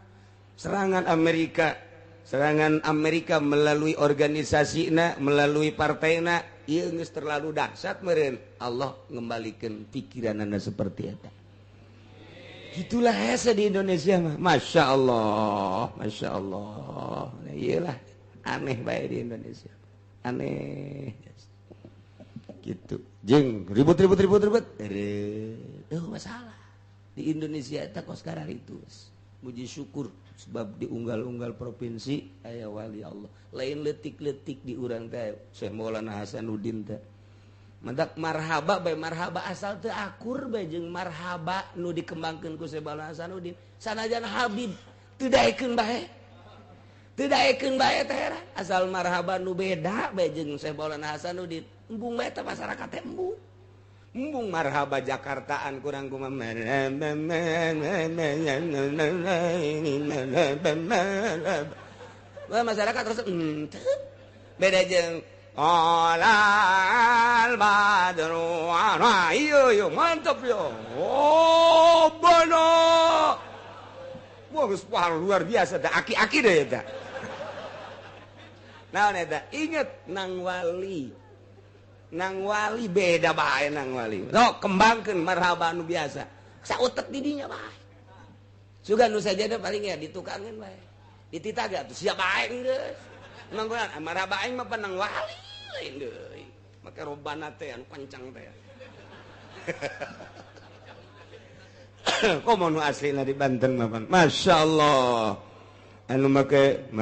serangan Amerika, serangan Amerika melalui organisasina, melalui partaina, ieu geus terlalu dahsyat meureun. Allah ngembalikeun pikiranana seperti eta. Gitulah hese di Indonesia mah. Masya Allah, Masya Allah. Nah, iyalah aneh bae di Indonesia. Aneh. Gitu. Jeung ribut-ribut. Masalah. Di Indonesia eta kos kararitu. Muji syukur sebab di unggal-unggal provinsi aya wali Allah. Lain letik-letik di urang teh Syekh Maulana Hasanuddin teh. Mantak marhaba bae marhaba asal teu akur bae jeung marhaba nu dikembangkeun ku Syekh Maulana Hasanuddin. Sanajan Habib teu daekeun bae. Teu daekeun bae teh heran. Asal marhaba nu beda bae jeung Syekh Maulana Hasanuddin. Embung bae teh masyarakat teh embung. Embung marhaba Jakartaan kurang kumaha. Masyarakat terus beda jeung alal badru ana iyo yo mantap yo. Oh bono. Wah geus luar biasa teh aki-aki deh eta. Naon eta? Inget nang wali. Nang wali beda bae nang wali. Sok kembangkeun marhaba nu biasa. Sautek di dinya bae. Sugan nu sajada paling ya ditukangeun bae. Dititah atuh siap bae geus. Emang kunaon marhaba aing mah nang wali lain deui. Make robana teh anu kencang teh. Komo nu aslina di Banten mah pan. Masyaallah. Anu make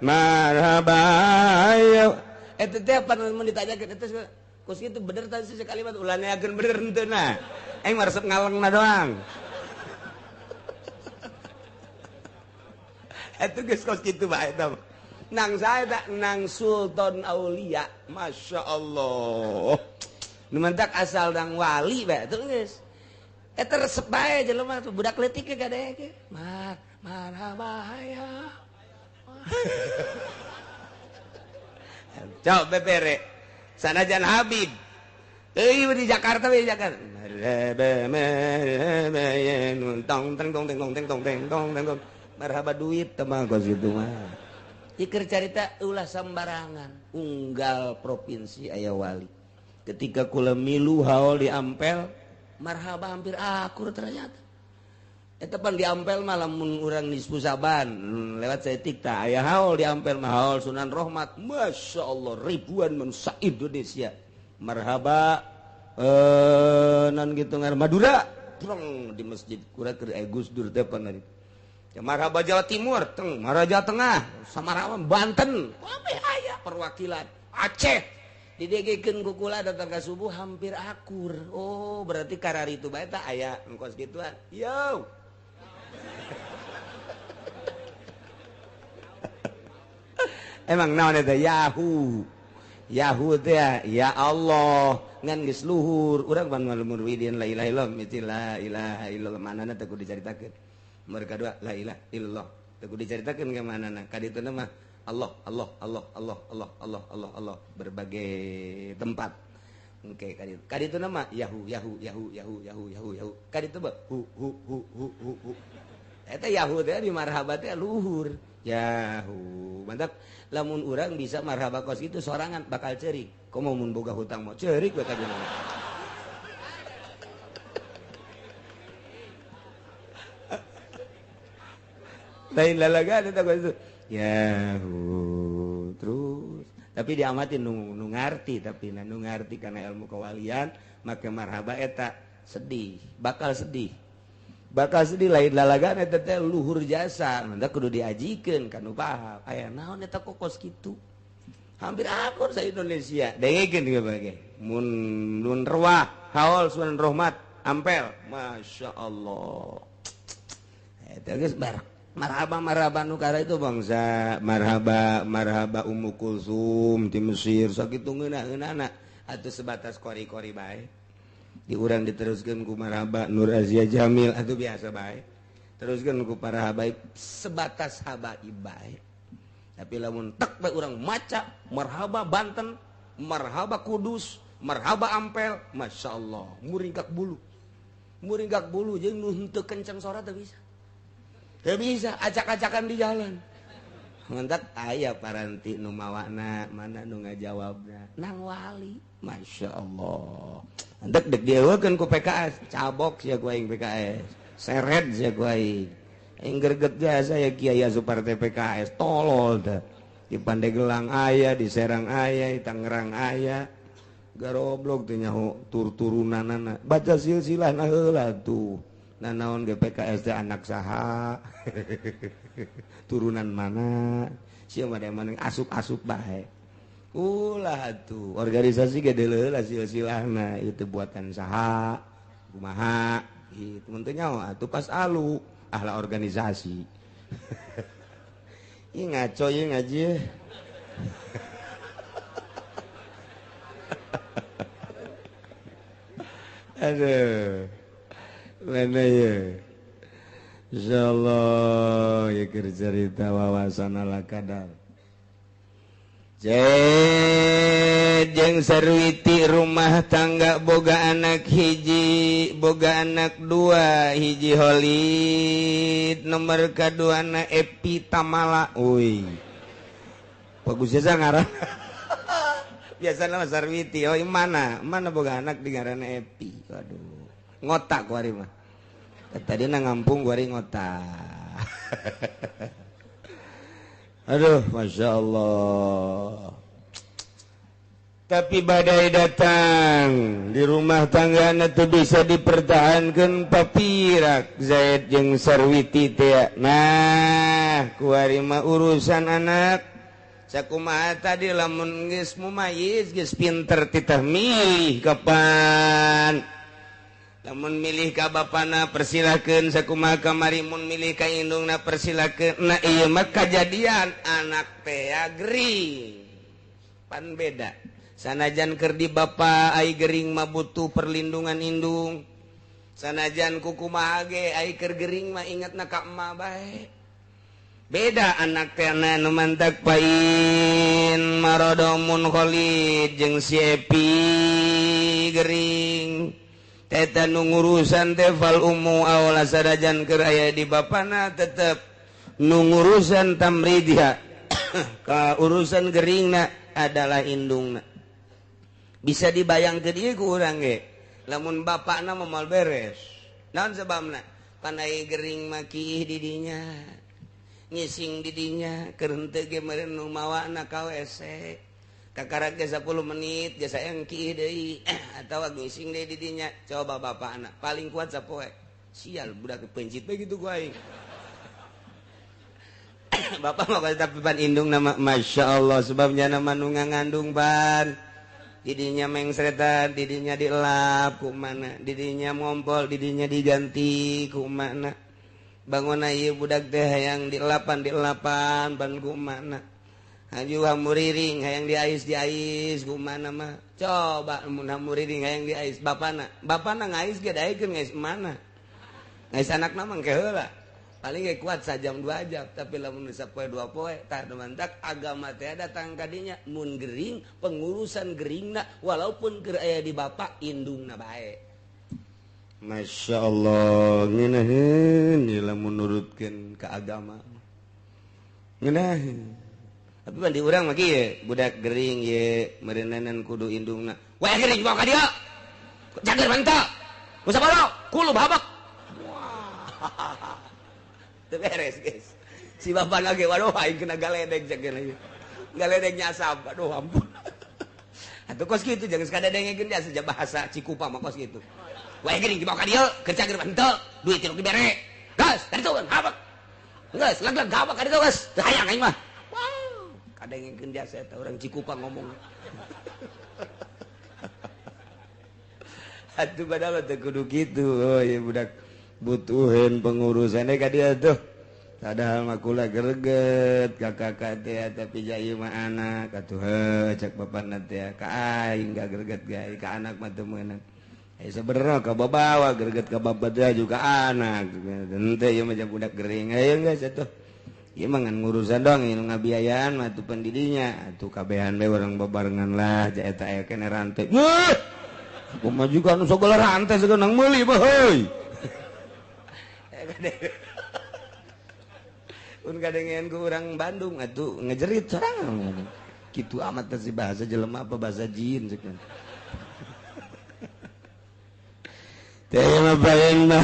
marhaba ya. Eta teh pan mun ditanyakeun eta kos kitu bener tadi sih kalimat ulah neakeun bener henteu na. Aing mah resep ngalengna doang. Eta geus kos kitu bae eta. Nang sae tak nang Sultan Aulia, Masya Allah. Nu mantak asal nang wali bae tuh geus. Eta resep bae jelema tuh budak leutik ge kadeke. Marhaba ya. Coba bebere sanajan Habib euy di Jakarta we Jakarta tong tong tong tong tong tong tong marhaba duit teh mah kos kitu mah. Iker carita ulah sambarangan unggal provinsi aya wali. Ketika kula milu haul di Ampel marhaba hampir akur ternyata. Eta pan di Ampel mah lamun urang nisfu Saban lewat saeutik tah aya haul di Ampel mah haul Sunan Rohmat. Masya Allah ribuan manusia Indonesia marhaba nan gitu ngar Madura prong di masjid kura keur Gus Dur teh pan ya marhaba Jawa Timur teng marhaba Jawa Tengah Samarang Banten kabeh aya perwakilan Aceh didegekeun ku kula datang ka subuh hampir akur. Oh berarti karari itu bae tah aya engkos gituan yo. Emang naon eta Yahoo. Yahoo teh ya Allah ngan geus luhur urang pan muridin la ilaha illallah mesti la ilaha illallah manana teh kudu dicaritakeun. Mereka dua la ilaha illallah teh kudu dicaritakeun ka manana ka ditu mah Allah Allah Allah Allah Allah Allah Allah Allah berbagai tempat. Oke ka ditu. Ka ditu mah Yahoo Yahoo Yahoo Yahoo Yahoo Yahoo Yahoo. Ka ditu mah hu hu hu hu hu hu. Eta Yahoo teh di marhaba teh luhur. Yahoo. Mantap. Lamun urang bisa marhaba kos itu sorangan bakal cerik. Komo mun boga hutang mau cerik bakal jeung. Lain lalaga eta kos itu. Yahoo terus. Tapi diamatin nu ngarti tapi nu ngarti karena ilmu kewalian make marhaba eta sedih, bakal sedih. Bakal sedih lain lalagan eta teh luhur jasa mantap kudu diajikeun ka nu paham aya naon eta kokos kitu hampir akur sa Indonesia dengekeun ge bage mun nun ruah haul Sunan Rohmat Ampel Masya Allah eta geus marhaba marhaba nu kara itu bangsa marhaba marhaba Ummu Kulsum di Mesir sakitu ngeunah-ngeunahna atuh sebatas kori-kori bae. Di urang diteruskan ku marhaba Nur Azia Jamil atau biasa bae. Teruskan ku para habaib sebatas habaib bae. Tapi lamun tek bae urang maca marhaba Banten, marhaba Kudus, marhaba Ampel, Masya Allah, muringkak bulu. Muringkak bulu jeung nu henteu kenceng sora teu bisa. Teu bisa acak-acakan di jalan. Mentak aya paranti nu mawana mana nu ngajawabna nang wali. Masya Allah. Dek dek dieuwekeun ku PKS, cabok sia ku aing PKS. Seret sia ku aing. Aing greget jasa ya Kiai asup partai PKS, tolol teh. Di Pandeglang aya, di Serang aya, di Tangerang aya. Garoblok teh nyaho tur-turunanana. Baca silsilahna heula tuh. Nah naon GPKS teh anak saha turunan mana sia mah mana asup-asup bae ulah atuh organisasi ge deuleuh silsilahna itu buatan saha kumaha gitu mun teu nyaho atuh pas alu ahla organisasi. Ih ngaco ieu ngaji. Aduh mana ya insyaallah ya cerita wawasan ala kadar. Jeung Sarwiti rumah tangga boga anak hiji boga anak dua hiji Holid nomor kadua na Epi Tamala. Uy bagus jasa ngaran. Biasana mah Sarwiti. Oh mana mana boga anak di ngaranna Epi. Waduh ngotak kuari mah. Tadi na ngampung kuari ngotak. Aduh Masya Allah. Tapi badai datang di rumah tangga itu bisa dipertahankan papirak Zaid jeung Sarwiti teh. Nah kuari mah urusan anak sakumaha tadi lamun geus mumayyiz geus pinter titah milih kapan. Lamun milih ka bapana persilakeun sakumaha kamari mun milih ka indungna persilakeun. Nah ieu mah kajadian anak teh gering pan beda. Sanajan keur di bapa ai gering mah butuh perlindungan indung. Sanajan kukumaha ge ai keur gering mah ingatna ka emak bae. Beda anak teh nu mantak pain marodomun Khalid jeung si Epi gering. Teta nu ngurusan teh fal ummu awla sadajan keur aya di bapana tetep nu ngurusan tamridha ka urusan geringna adalah indungna. Bisa dibayangkeun ieu ku urang ge lamun bapakna moal beres. Naon sebabna? Panai gering mah kiih di dinya ngising di dinya keur henteu ge meureun nu mawana ka WC. Kakarak ge 10 menit ge sayang kiih deui atawa ngising deui di dinya. Coba bapakna paling kuat sapoe. Sial budak pencit bae kitu ku aing. Bapak mah tapi pan indung nama Masya Allah sebabnya nama nu ngandung pan. Didinya mengsretan, didinya dielap ku mana, didinya ngompol, didinya diganti ku mana. Bangun ieu budak teh hayang dielapan pan ku mana. Haju hamuriring hayang diais ku mana mah. Coba mun hamuriring hayang diais bapana. Bapana ngais ge daekeun ngais mana. Ngais anakna mah engke heula. Paling ge kuat sajam 2 jam, tapi lamun sapoe 2 poe tah mantak agama teh datang kadinya mun gering pengurusan geringna walaupun keur aya di bapak indungna bae. Masya Allah ngeunaheun ieu lamun nurutkeun ka agama. Ngeunaheun. Tapi ban di urang mah kieu budak gering ye meureuneunan kudu indungna. Wae gering bawa ka dieu. Jager mantap. Musabaro kulub habak. Wah. Teu beres guys. Si bapak lagi waduh aing kena galedeg jager lagi. Galedeg nyasab. Aduh ampun. Atuh kos kitu jangan sakadadengekeun dia saja bahasa Cikupa mah kos kitu. Wae gering dibawa ka dieu, keur cager henteu, duit tiluk dibere. Geus, tadi tuh habak. Geus, lag-lag habak ka ditu geus. Teu hayang aing mah. Wow, kadengekeun dia eta urang Cikupa ngomong. Atuh padahal teu kudu kitu. Oh ieu budak butuhin pengurusannya ka dia tuh. Padahal mah kula greget ka kakak teh tapi jai mah anak atuh heuh cek bapana teh ka aing ga greget gae ka anak mah teu meunang. Eh sebenarnya ka babawa greget ka bapak teh juga anak. Henteu ieu mah budak gering ayo geus atuh. Ieu mah ngan ngurusan doang ieu ngabiayaan mah atuh pendidinya atuh kabehan bae urang babarengan lah ja eta aya kene rantai. Weuh! Kumaha juga anu sagala rantai sagala nang meuli mah heuy. Un kadengean ku urang Bandung atuh ngejerit sorangan. Kitu amat teh si bahasa jelema apa bahasa jin cek. Teh mah paling mah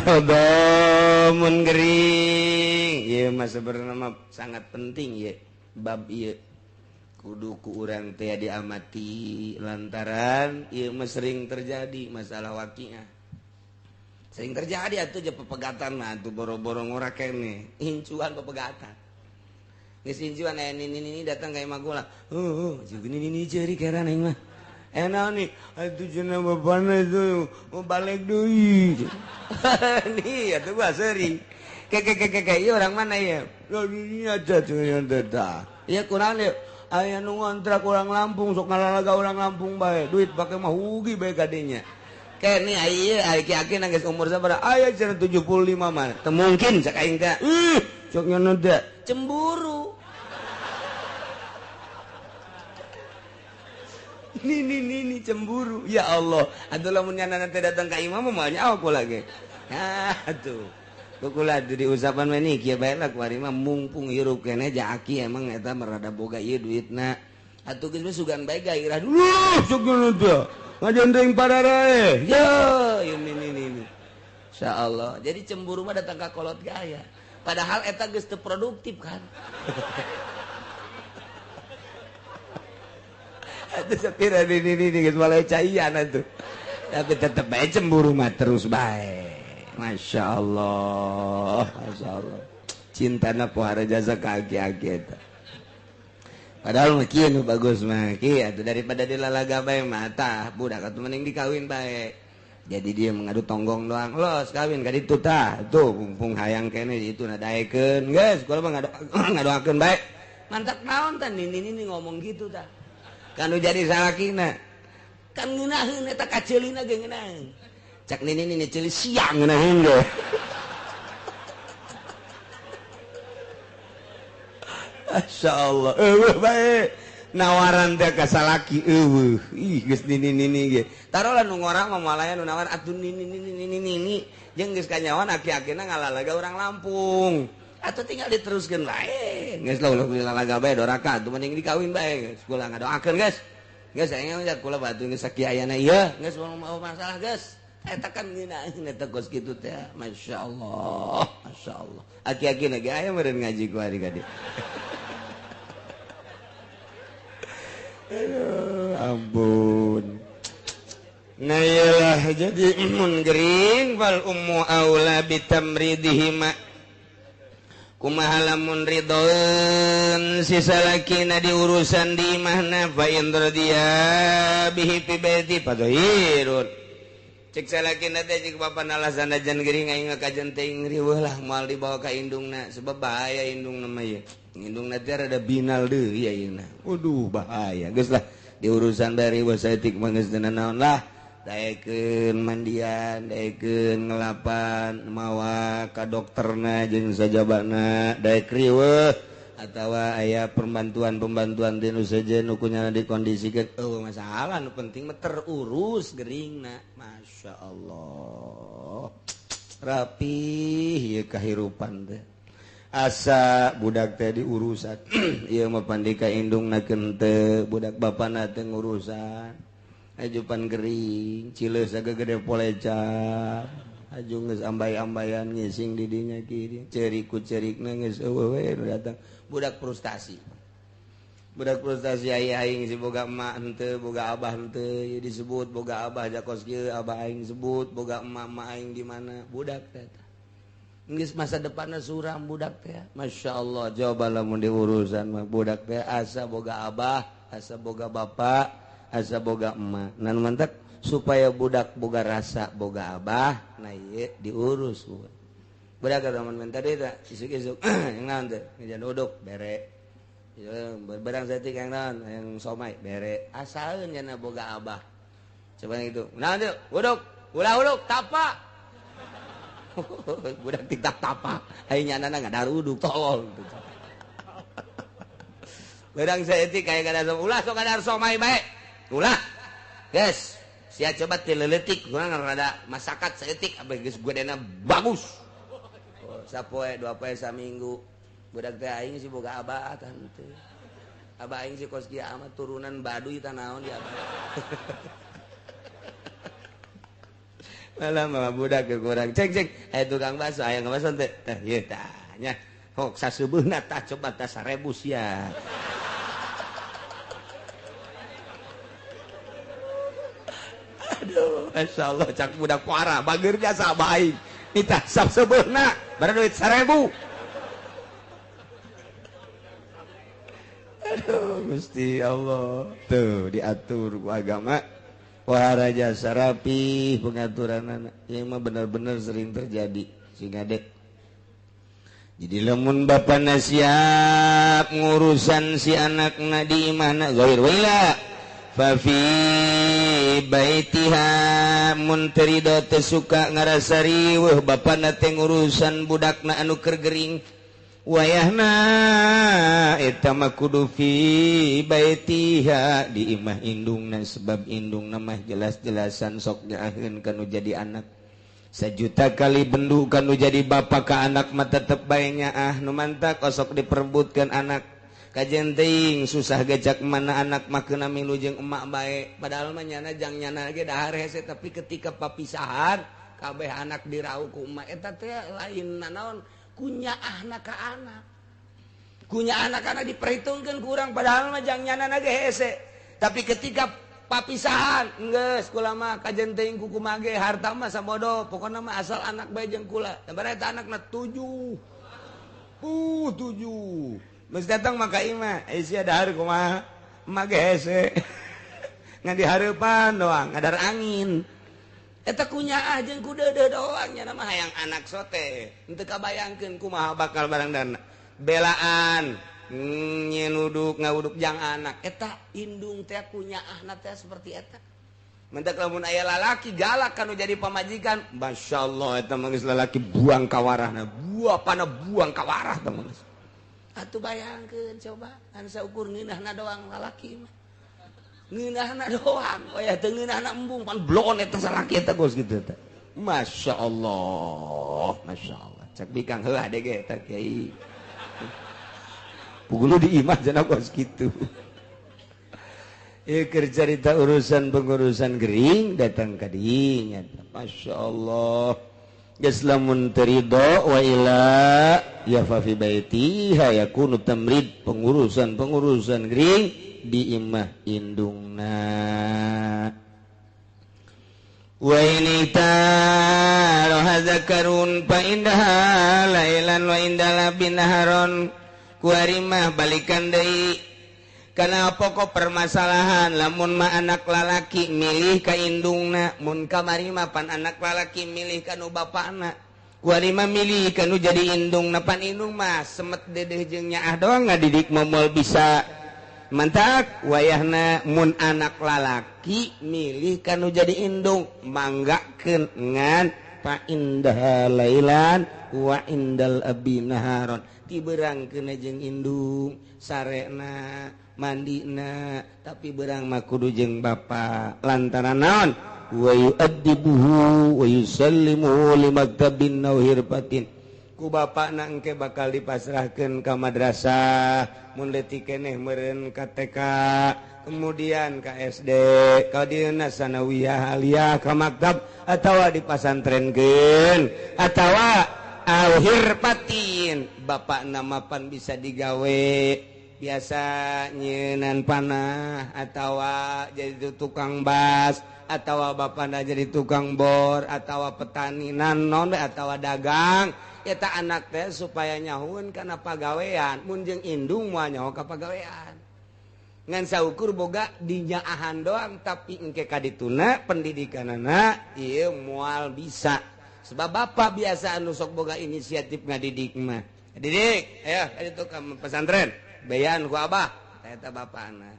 mun gering. Ieu mah sebenarnya mah sangat penting ye bab ieu. Kudu ku urang teh diamati lantaran ieu mah sering terjadi masalah waqiah. Sering terjadi atuh je pepegatan mah atuh boro-boro ngora kene incuan pepegatan. Geus incuan aya nini-nini datang ka imah kula. Heuh, jeung nini-nini ceuri keran aing mah. Enak nih, atuh cenah bapana itu mau balik deui. Nih atuh gua sering. Keke ieu orang mana ya? Lah ini aja cenah teh tah. Ieu kurang ieu. Aya nu ngontrak orang Lampung sok ngalalaga orang Lampung bae. Duit pake mah hugi bae kadinya. Kene ieu aki-aki geus umur sabaraha? Aya cenah 75 mah. Teu mungkin cak aing teh. Ih, sok nyono teh cemburu. Nini cemburu. Ya Allah, atuh lamun nyana teh datang ka imam mah nyaho kula ge. Ah atuh. Kula di usapan mah ni kieu bae lah kuari mah mumpung hirup keneh ja aki emang eta merada boga ieu duitna. Atuh geus mah sugan bae gairah dulu sok nyono teh. Ngajendeng pararae. Yo, ini. Insyaallah. Jadi cemburu mah datang ka kolot gaya. Padahal eta geus teu produktif kan. Itu sepira ini geus mulai caian atuh. Tapi tetep bae cemburu mah terus bae. Masya Allah, Masya Allah. Cintana pohara jasa ka aki-aki eta. Padahal mah kieu nu bagus mah kieu atuh daripada dilalaga bae mah tah budak atuh mending dikawin bae. Jadi dia mengadu tonggong doang. Los kawin ka ditu tah. Tuh mumpung hayang keneh itu na daekeun. Geus kula mah ngadoakeun bae. Mantap naon tah nini ngomong gitu tah. Kan nu jadi salakina. Kan ngeunaheun eta kaceulina ge ngeunaheun. Cak nini nini ceuli siang ngeunaheun ge. Masya Allah, eueuh bae. Nawaran teh ka salaki eueuh. Ih geus nini nini ge. Tarolah nu ngorang mah moal aya nu nawar atuh nini nini nini nini jeung geus kanyawan aki-akina ngalalaga urang Lampung. Atau tinggal diteruskeun bae. Geus lah ulah dilalaga bae doraka atuh mending dikawin bae geus. Kula ngadoakeun geus. Geus aing mah kula batu geus sakiayana ieu geus mau masalah geus. Eta kan ngeunaheun eta kos kitu teh. Masyaallah, masyaallah. Aki-akina ge aya meureun ngaji ku ari ka dieu. Aduh, ampun. Nah iyalah jadi mun gering fal ummu aula bitamridihima. Kumaha lamun ridhoeun si salakina di urusan di imahna fa in radiya bihi fi baiti fadhirun. Cek salakina teh cek bapana alasan ajan gering aing kajen teuing riweuh lah moal dibawa ka indungna sebab bahaya indungna mah ieu. Indungna teh rada binal deui ayeuna. Waduh bahaya geus lah di urusan dari riweuh saeutik mah geus teu naon lah. Daekeun mandian, daekeun ngelapan, mawa ka dokterna jeung sajabana, daek riweuh atawa aya pembantuan-pembantuan ti nu sejen nu kunyana dikondisikeun. Eueuh masalah nu penting mah terurus geringna. Masya Allah. Rapih ieu kahirupan teh. Asa budak teh diurusan. Ieu mah pandika indungna teu, budak bapana teu ngurusan. Ajupan gering, cileus gede poleca. Aju geus ambay-ambayan ngising di dinya kieu. Cerik ku cerikna geus eueuh we nu datang. Budak frustasi. Budak frustasi aya aing si boga emak henteu, boga abah henteu, ieu disebut boga abah jakos kieu, abah aing sebut boga emak-emak aing di mana. Budak teh. Geus masa depanna suram budak teh. Masyaallah, coba lamun diurusan mah budak teh asa boga abah, asa boga bapak, asa boga emak. Nan mantak supaya budak boga rasa boga abah, nah ieu diurus. Budak ka mun minta deui tah isuk-isuk yang naon teh ngejan uduk bere. Barang saeutik yang naon yang somai bere. Asaeun nya boga abah. Coba gitu. Naon teh uduk, ulah uduk tapa. Budak tiktak tapa. Ai nyanana ngadar uduk tolol. Barang saeutik aya kada ulah sok kadar somai bae. Ulah. Guys, sia coba tileletik kurang rada masakat saeutik abeh geus godena bagus. Oh, sapoe dua poe saminggu. Budak teh aing si boga abah tah henteu. Abah aing si kos kieu amat turunan Baduy tah naon di abah. Malah mah budak kurang cek cek aya tukang bakso aya bakso teh. Tah ieu tah nya. Hok saseubeuna tah coba tah 1000 sia. Aduh. Masya Allah cak budak parah bager jasa baik nitah sap sebeuna bara duit 1000. Aduh Gusti Allah tuh diatur ku agama wahara jasa rapi pengaturan anak yang mah benar-benar sering terjadi sehingga dek. Jadi lamun bapana siap ngurusan si anakna di imahna ghair wala fa fi baitiha mun teu rido teu suka ngarasa riweuh bapana teh ngurusan budakna anu keur gering wayahna eta mah kudu fi baitiha di imah indungna sebab indungna mah jelas-jelasan sok nyaaheun kanu jadi anak. Sejuta kali bendu kanu jadi bapak ka anak mah tetep bae nyaah nu mantak osok diperebutkeun anak. Kajen teuing susah gejak mana anak mah keuna milu jeung emak bae padahal mah nyana jang nyana ge dahar hese tapi ketika papisahan kabeh anak dirauh ku emak eta teh lain nanaon kunyaahna ka anak. Kunyaahna kana diperhitungkeun ku urang padahal mah jang nyana ge hese tapi ketika papisahan geus kula mah kajen teuing ku kumaha ge harta mah sabodo pokona mah asal anak bae jeung kula da eta anakna 7 7 geus datang mah ka imah sia dahar kumaha emak ge hese ngan dihareupan doang ngadar angin eta kunyaah jeung ku deudeuh doang nya mah hayang anak sote henteu kabayangkeun kumaha bakal barang dana belaan nyenuduk ngawuduk jang anak eta indung teh kunyaahna teh seperti eta mentak lamun aya lalaki galak kanu jadi pamajikan masyaallah eta mah geus lalaki buang kawarahna buapana buang kawarah teh mah atuh bayangkeun coba ngan saukur ngeunahna doang lalaki mah ngeunahna doang wayah teu ngeunahna embung pan blon eta salaki eta geus kitu teh masyaallah masyaallah cek bikang heuh adege eta kiai pugulu di imah jana kos kitu. Ieu keur carita urusan pengurusan gering datang ka dinya. Masya Allah. Geus lamun teu ridho wa ila ya fa fi baitiha yakunu tamrid pengurusan-pengurusan gering di imah indungna. Wa in taraha zakarun fa indaha lailan wa indala binaharon kuarimah balikan deui kana pokok permasalahan lamun mah anak lalaki milih ka indungna mun kamari mah pan anak lalaki milih ka nu bapana kuarimah milih ka nu jadi indungna pan indung mah semet dedeh jeung nyaah doang ngadidik moal bisa mantak wayahna mun anak lalaki milih ka nu jadi indung manggakeun ngan fa indah lailan wa indal abi naharon ti berang kena jeung indung sarena mandina tapi berang mah kudu jeung bapa lantaran naon wa yu'addibuhu wa yusallimuhu limaktabin aw hirfatin ku bapana engke bakal dipasrahkeun ka madrasah mun leutik keneh meureun ka TK kemudian ka SD ka dieuna sanawiyah aliyah ka maktab atawa dipasantrenkeun atawa auhirpatin bapak namapan bisa digawe biasa nyenan panah atawa jadi tukang bas atawa bapana jadi tukang bor atawa petani nanon atawa dagang eta anak teh supaya nyahueun kana pagawean mun jeung indung moal nyaho ka pagawean ngan saukur boga dinyaahan doang tapi engke ka dituna pendidikanana ieu moal bisa sebab bapak biasa anu sok boga inisiatif ngadidik mah didik ayo ka ditu ka pesantren bayan ku abah eta bapana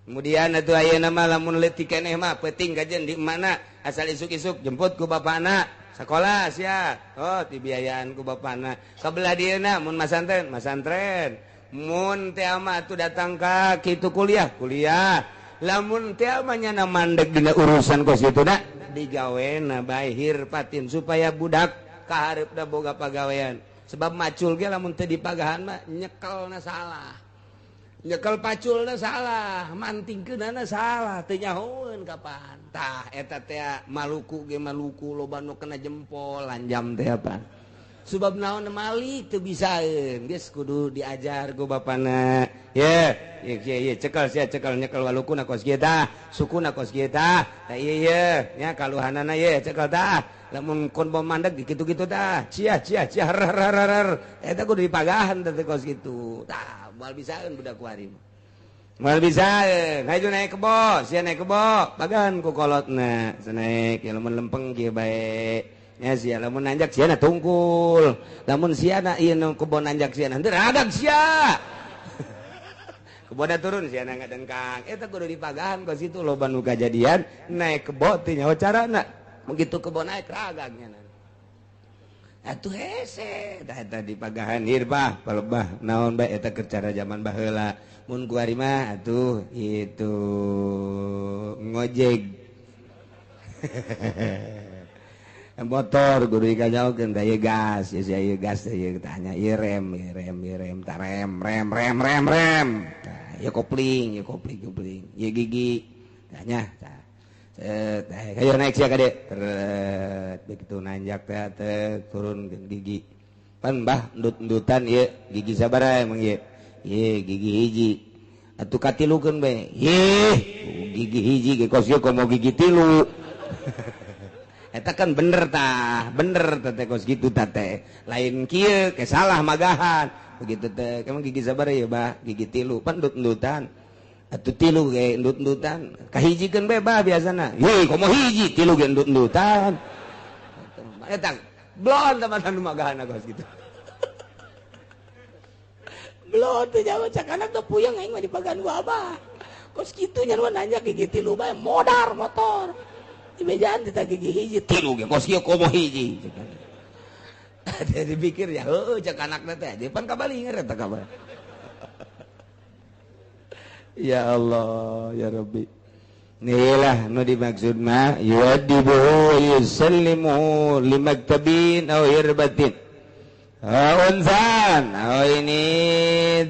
kemudian atuh ayeuna mah lamun leutik keneh mah peuting kajen di mana asal isuk-isuk jemput ku bapana sekolah sia oh dibiayaan ku bapana kabelah dieuna mun masantren masantren mun teh mah atuh datang ka kitu kuliah kuliah lamun teh mah nyana mandeg dina urusan kos kitu da digawena bae hirpatin supaya budak kahareupna boga pagawean sebab macul ge lamun teu dipagahan mah nyekelna salah nyekel paculna salah mantingkeunana salah teu nyahoeun kapan tah eta teh Maluku ge Maluku loba nu kena jempol lanjam teh apa Sebab naon mali teu bisaeun geus kudu diajar ku bapana. Ye, ye ye cekel sia cekel nyekel walukuna kos kieu tah, sukuna kos kieu tah. Tah ieu ye nya kaluhanana ye cekel tah. Lamun kon bom mandeg kitu-kitu tah. Cia cia cia rar rar rar. Eta kudu dipagahan teh kos kitu. Tah, moal bisaeun budak kuari mah. Moal bisaeun. Hayu naik kebo, sia naik kebo, pagahan ku kolotna. Naik lamun lempeng kieu bae. Ya sia lamun nanjak sia na tungkul. Lamun sia na ieu nu kebon nanjak sia na henteu radag sia. Kebonna turun sia na ngadengkang. Eta kudu dipagahan ka situ loba nu kajadian naik kebo teh nyaho carana. Begitu kebon naik ragagnya na. Atuh hese tah eta dipagahan ieu bah palebah naon bae eta keur cara zaman baheula. Mun kuari mah atuh itu ngojek. Motor kudu dikajaukeun tah ieu gas, ieu sia ieu gas ieu tanya ieu rem, ieu rem, ieu rem, tah rem, rem, rem, rem, rem. Tah ieu kopling, ieu kopling, kopling, ieu gigi. Tanya tah. Set, hayo naik sia ka dieu. Tret, begitu nanjak teh teh turun gigi. Pan bah endut-endutan ieu gigi sabaraha emang ieu? Ieu gigi hiji. Atuh katilukeun bae. Ih, gigi hiji ge kos ieu komo gigi tilu. Eta kan bener tah, bener teh kos gitu tah teh. Lain kieu ke salah magahan. Begitu teh, emang gigi sabar ya bah, gigi tilu, pan endut-endutan. Atuh tilu ge endut-endutan. Kahijikeun bae bah biasana. Heuh, komo hiji tilu ge endut-endutan. Eta blon teman anu magahan kos gitu. Blon teh jawab cak anak teh puyeng aing mah dipagan ku abah. Kos kitu nya nanya gigi tilu bae modar motor. Dibejaan kita gigi hiji tilu ge kos kieu komo hiji. Ada dipikir ya heueuh cak anakna teh depan kabalinger eta kabar. Ya Allah ya Rabbi. Inilah nu dimaksud mah yuadibu yusallimu limaktabin aw hirbatin. Unzan aw ini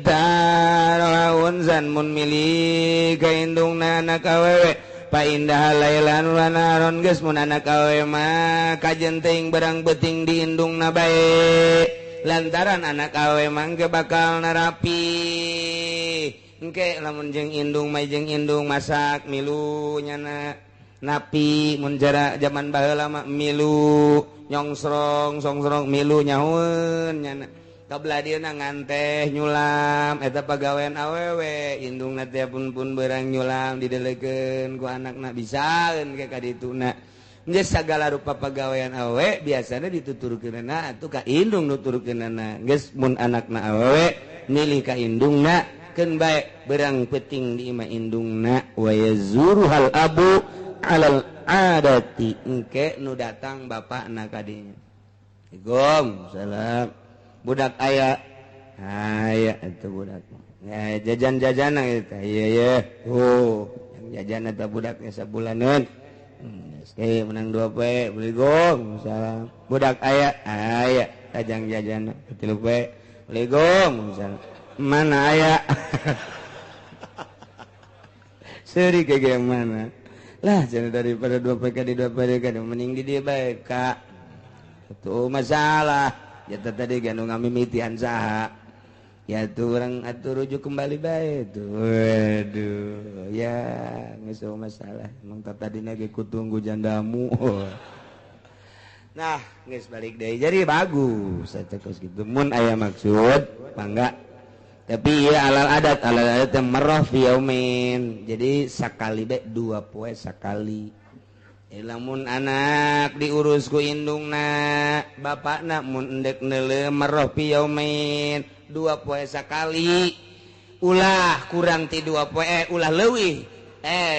tar unzan mun milik ka indungna anak awewe. Paindah lailan wa naron geus mun anak awewe mah kajen teuing berang beuting di indungna bae lantaran anak awewe mah engke bakal narapi engke lamun jeung indung mah jeung indung masak milu nyana napi mun jara zaman baheula mah milu nyongsrong songsrong milu nyahueun nyana kabelah dieuna nganteh nyulam eta pagawean awewe indungna teh pun berang nyulam didelekeun ku anakna bisaeun ke ka dituna geus sagala rupa pagawean awewe biasana dituturkeunana atuh ka indung nuturkeunana geus mun anakna awewe milih ka indungna keun bae berang peuting di imah indungna wa yazuruhal abu alal adati engke nu datang bapakna ka dinya. Assalamualaikum salam budak aya aya itu budak ya jajan-jajan eta ieu ye oh yang jajan eta budaknya sabulaneun geus menang 2 poe beli gong salam budak aya aya tajang jajan 3 poe beli gong salam mana aya seuri ge mana lah cenah daripada 2 poe ka di 2 poe ka mending di dieu bae ka itu masalah. Ya tadi ganu ngamimitian saha ya tuh orang atuh rujuk kembali bae tuh waduh ya geus masalah emang tadina ge kutunggu jandamu. Nah geus balik deui jadi bagus eta kos kitu mun aya maksud mangga tapi ya alal adat teh marrah fi yaumin jadi sakali bae 2 poe sakali. Lamun anak diurus ku indungna bapakna mun endek neuleuh marrah fi yaumin 2 poe sakali ulah kurang ti 2 poe ulah leuwih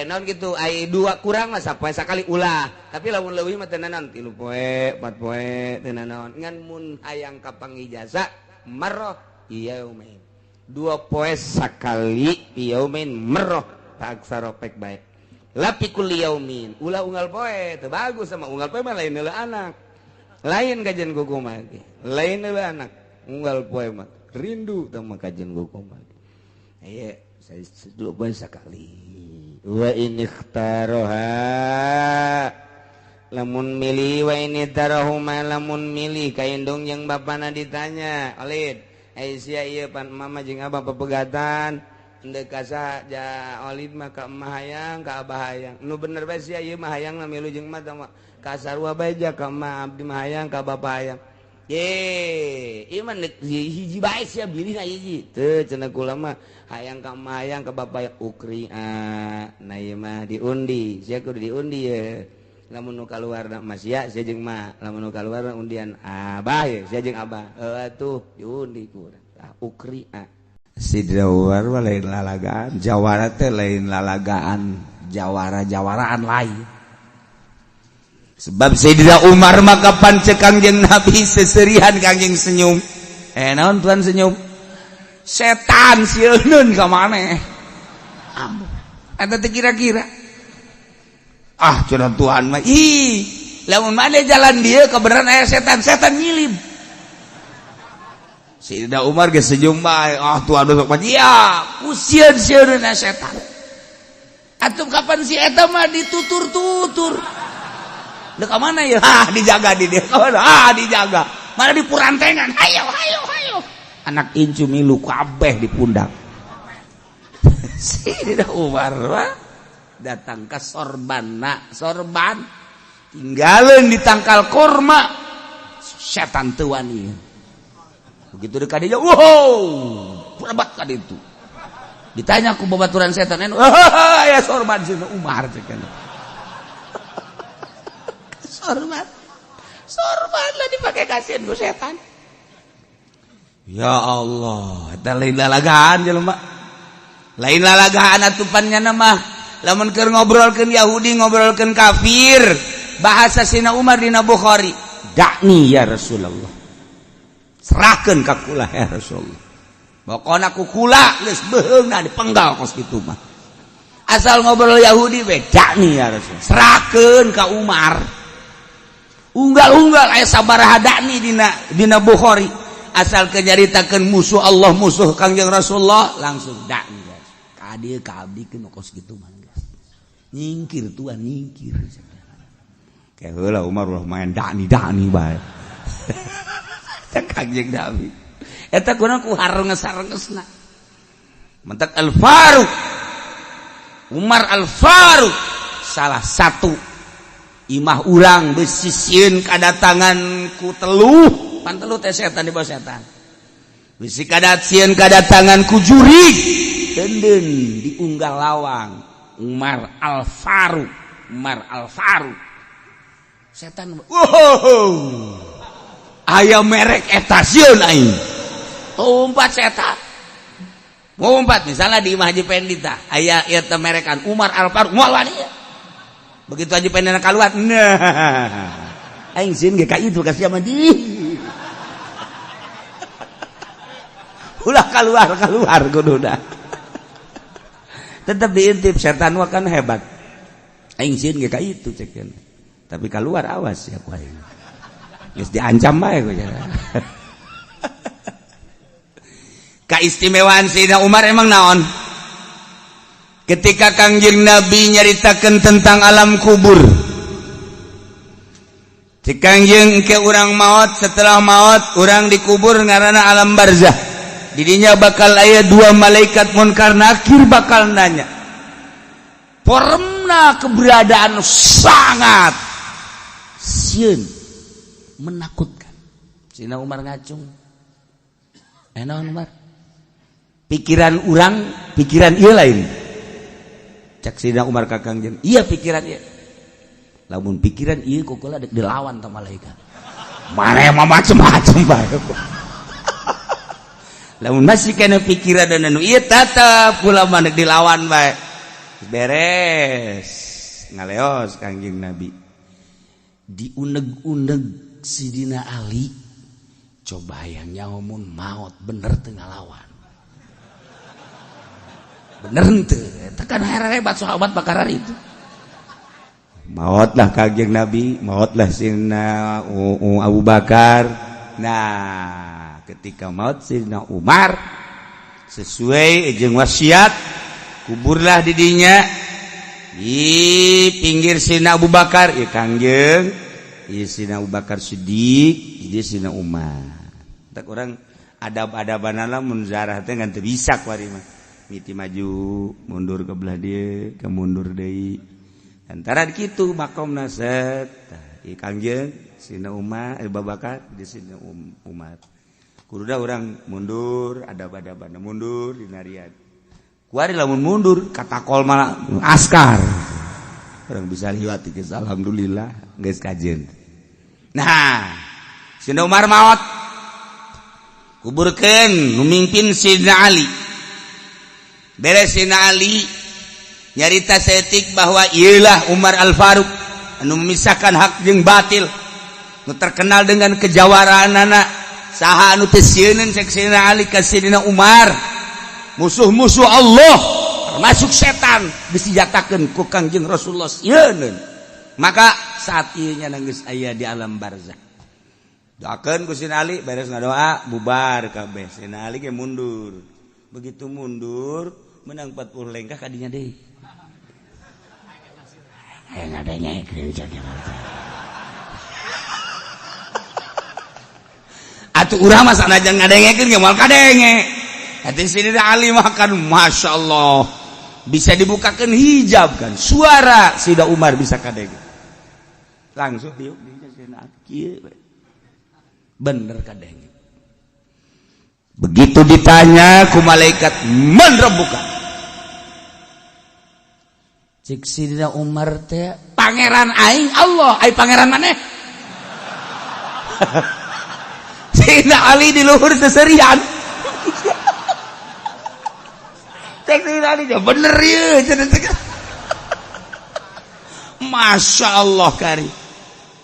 naon kitu ai 2 kurang mah sapoe sakali ulah tapi lamun leuwih mah teu naon 3 poe 4 poe teu naon ngan mun hayang kapangijasa marrah yaumin 2 poe sakali yaumin marrah taksaro pek bae lapi kulli yaumin ulah unggal poe teu bagus sama unggal poe mah lain heula anak lain kajian kuku mah lain heula anak unggal poe mah rindu teh mah kajian kuku mah ieu saya 2 poe sakali wa in ikhtaroha Lamun milih wa ini tarahuma, lamun milih ka indung jeung bapana, ditanya, "Olid, eh sia ieu pan mama jeung abah pepegatan, endek ka saha?" Ja Olid mah ka emak hayang, ka abah hayang. Nu bener bae sia ieu mah, hayang milu jeung emak mah ka sarua bae, ja ka emak abdi mah hayang, ka bapa hayang. Ye, ieu mah hiji bae sia bilih hiji. Teu, cenah, kula mah hayang ka emak, hayang ka bapa. Ukria, nah ieu mah diundi, sia kudu diundi ye. Lamun nu kaluar mah sia, sia jeung mak. Lamun nu kaluar undian abah ye, sia jeung abah. Heuh atuh diundi ku urang. Tah, ukria. Sidra Umar mah lain lalagaan, jawara teh lain lalagaan, jawara-jawaraan lain. Sebab Sayyidina Umar maka kapan cek Kangjeng Nabi seserian, Kangjeng senyum. Eh, naon tuan senyum? Setan sieun ka maneh. Eta teh kira-kira. Ah, cenah Tuhan mah, ih, lamun maneh jalan dia kebenaran aya setan, setan nyilib. Sayyidina Umar geus senyum bae. Ah, Tuhan besok mah iya, ku sieun-sieun setan. Atuh kapan si eta mah ditutur-tutur. Dek mana ya? Ah, dijaga di dia. Ah, dijaga. Mana di purantengan. Hayo, hayo, hayo. Anak incu milu kabeh di pundak. Sayyidina Umar wah, datang ke sorban, nak sorban tinggalin di tangkal korma, setan teu wani. Begitu dekat dia, wow, berebat kan itu. Ditanya ku babaturan setan, oh, ya sorban Sayyidina Umar cek. Sorban sorban lah dipakai kasihan ku setan. Ya Allah, eta lain lalagaan jelema, lain lalagaan atupannya nama. Lamun keur ngobrolkeun Yahudi, ngobrolkeun kafir, bahasa Sina Umar dina Bukhari, "Dakni ya Rasulullah," serahkeun ka kula ya Rasulullah. Pokona ku kula geus beheungna dipenggal kos kitu mah. Asal ngobrol Yahudi we, "Dakni ya Rasul," serahkeun ka Umar. Unggal-unggal aya sabaraha dakni dina dina Bukhari. Asal kenyaritakeun musuh Allah, musuh Kangjeng Rasulullah, langsung dakni ka dieu, ka abdi kos kitu mah. Nyingkir tuan, nyingkir. Kayak heula Umar ulah main dakni dakni bae. Cek Kangjeng Nabi eta kuna ku harenges-harengesna. Mentak Al Faruq, Umar Al Faruq, salah satu imah urang besi sieun kadatangan ku teluh, pan teluh teh setan, di bawah setan, bisi kadat sieun kadatangan ku jurig denden diunggal lawang Umar Al Faruq. Umar Al Faruq, setan, wow, aya merek eta, sieun aing. Umpat setan, ngumpat. Misalnya di Imah Haji Pendi tah aya ieu teh merekan Umar Al Faruq, moal wani. Begitu Haji Pendi keluar, nah, aing sieun ge ka itu kasih sama di ulah keluar keluar, kudu dah tetap diintip. Setan wah kan hebat. Aing sieun ge ka itu cek, tapi keluar awas ya ku aing, geus diancam bae ku. Keistimewaan Sayyidina Umar emang naon? Ketika Kangjeng Nabi nyaritakan tentang alam kubur, si Kangjeng ke urang maut, setelah maut urang dikubur, ngarana alam barzah. Didinya bakal aya dua malaikat munkar nakir, bakal nanya. Formna keberadaan sangat sieun, menakutkan. Sayyidina Umar ngacung. Eh, naon Umar? Pikiran urang, pikiran iya lain. Cek Sayyidina Umar ka Kangjeng, iya pikiran iya. Lamun pikiran iya ku kula dek dilawan sama malaikat. Mana yang macem-macem bae. Lamun masih kena pikiran dan anu iya tetap kula mah dek dilawan bae. Beres. Ngaleos Kangjeng Nabi. Diuneg-uneg Sidina Ali, coba yang nyawa maut bener teu ngalawan, bener henteu? Tekan hebat sahabat bakaran itu. Mautlah Kangjeng Nabi, mautlah Sina Abu Bakar. Nah, ketika maut Sina Umar, sesuai jeung wasiat, kuburlah didinya. Di pinggir Sina Abu Bakar ya Kangjeng, ieu Sina Abu Bakar Siddiq, ieu Sina Umar. Tak urang adab-adabanana mun zarah teh ngan teu bisa kuari mah. Miti maju, mundur ke belah dieu, ke mundur deui. Antara kitu makomna set. Tah, ieu Kangjeng, Sina Umar, Abu Bakar, di Sina Umar. Kududa urang mundur, adab-adabana mundur dinarian. Kuari lamun mundur katakol malah askar. Urang bisa liwat geus, alhamdulillah geus kajen. Nah, Sina Umar maot. Kuburkeun nu mimpin Sidina Ali. Beres Sidina Ali nyarita setik bahwa iyalah Umar Al-Faruq anu memisahkan hak jeung batil. Nu terkenal dengan kejawaraanana. Saha anu teu sieun, cek Sidina Ali ka Sidina Umar. Musuh-musuh Allah termasuk setan disenjatakeun ku Kangjeng Rasulullah sieun. Maka saat ieu nya geus aya di alam barzah. Doakeun ku Sidina Ali, beres ngadoa bubar kabeh. Sidina Ali ge mundur. Begitu mundur menang 40 lengkah kadinya deui. Aya ngadengekeun cek. Atuh urang mah sanajan ngadengekeun ge moal kadenge. Hati Sidina Ali makan Masya Allah bisa dibukakan hijab kan suara Sida Umar bisa kadenge langsung diuk bener kadenge. Begitu ditanya ku malaikat man rabbuka, cek Sidina Umar teh pangeran aing Allah, ai pangeran maneh? Sidina Ali di luhur seserian. Cek Sidina Ali bener ya. Masya Allah kari.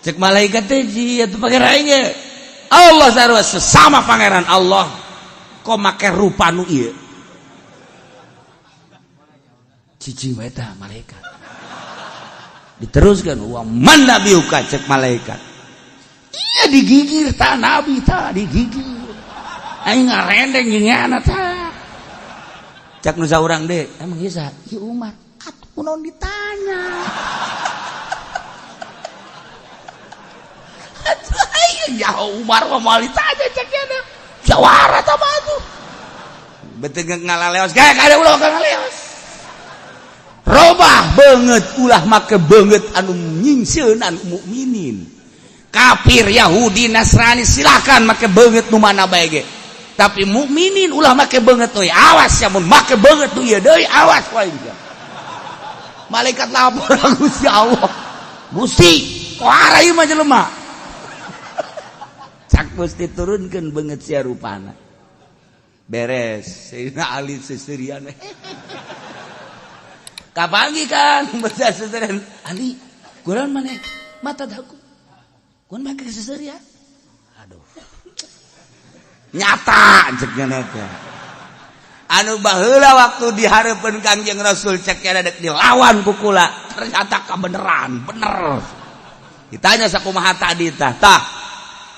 Cek malaikat teh jia tuh pangeran aing Allah sarua sesama pangeran Allah kok make rupa nu ieu. Cicing wae tah malaikat. Diteruskan wa man nabiyuka, cek malaikat. Iya digigir ta nabi ta digigir. Aing ngarendeng jeung nyana ta. Cek nu saurang deh, emang ieu saha? Ieu Umar. Atuh kunaon ditanya? Atuh aing ya Umar mah moal ditanya cek nya. Jawara ta mah atuh. Beteng ngalaleos, gae kada ulah ngaleos. Robah banget ulah make banget anu nyingsieunan mukminin. Kafir Yahudi Nasrani silakan make banget nu mana bae ge. Tapi mukminin ulah make banget euy, awas ya mun make banget nu ieu deui awas wae. Malaikat lapor Gusti Allah. Gusti, kuara ieu mah jelema. Cak Gusti turunkeun beungeut sia rupana. Beres, Sayyidina Ali seserian. Kapangi kan baca seserian Ali, kurang mana mata daku. Kurang make seserian. Aduh. Nyata ceknya teh. Anu baheula waktu dihareupeun Kangjeng Rasul cek dek dilawan ku kula, ternyata kebenaran, bener. Ditanya sakumaha tadi tah. Tah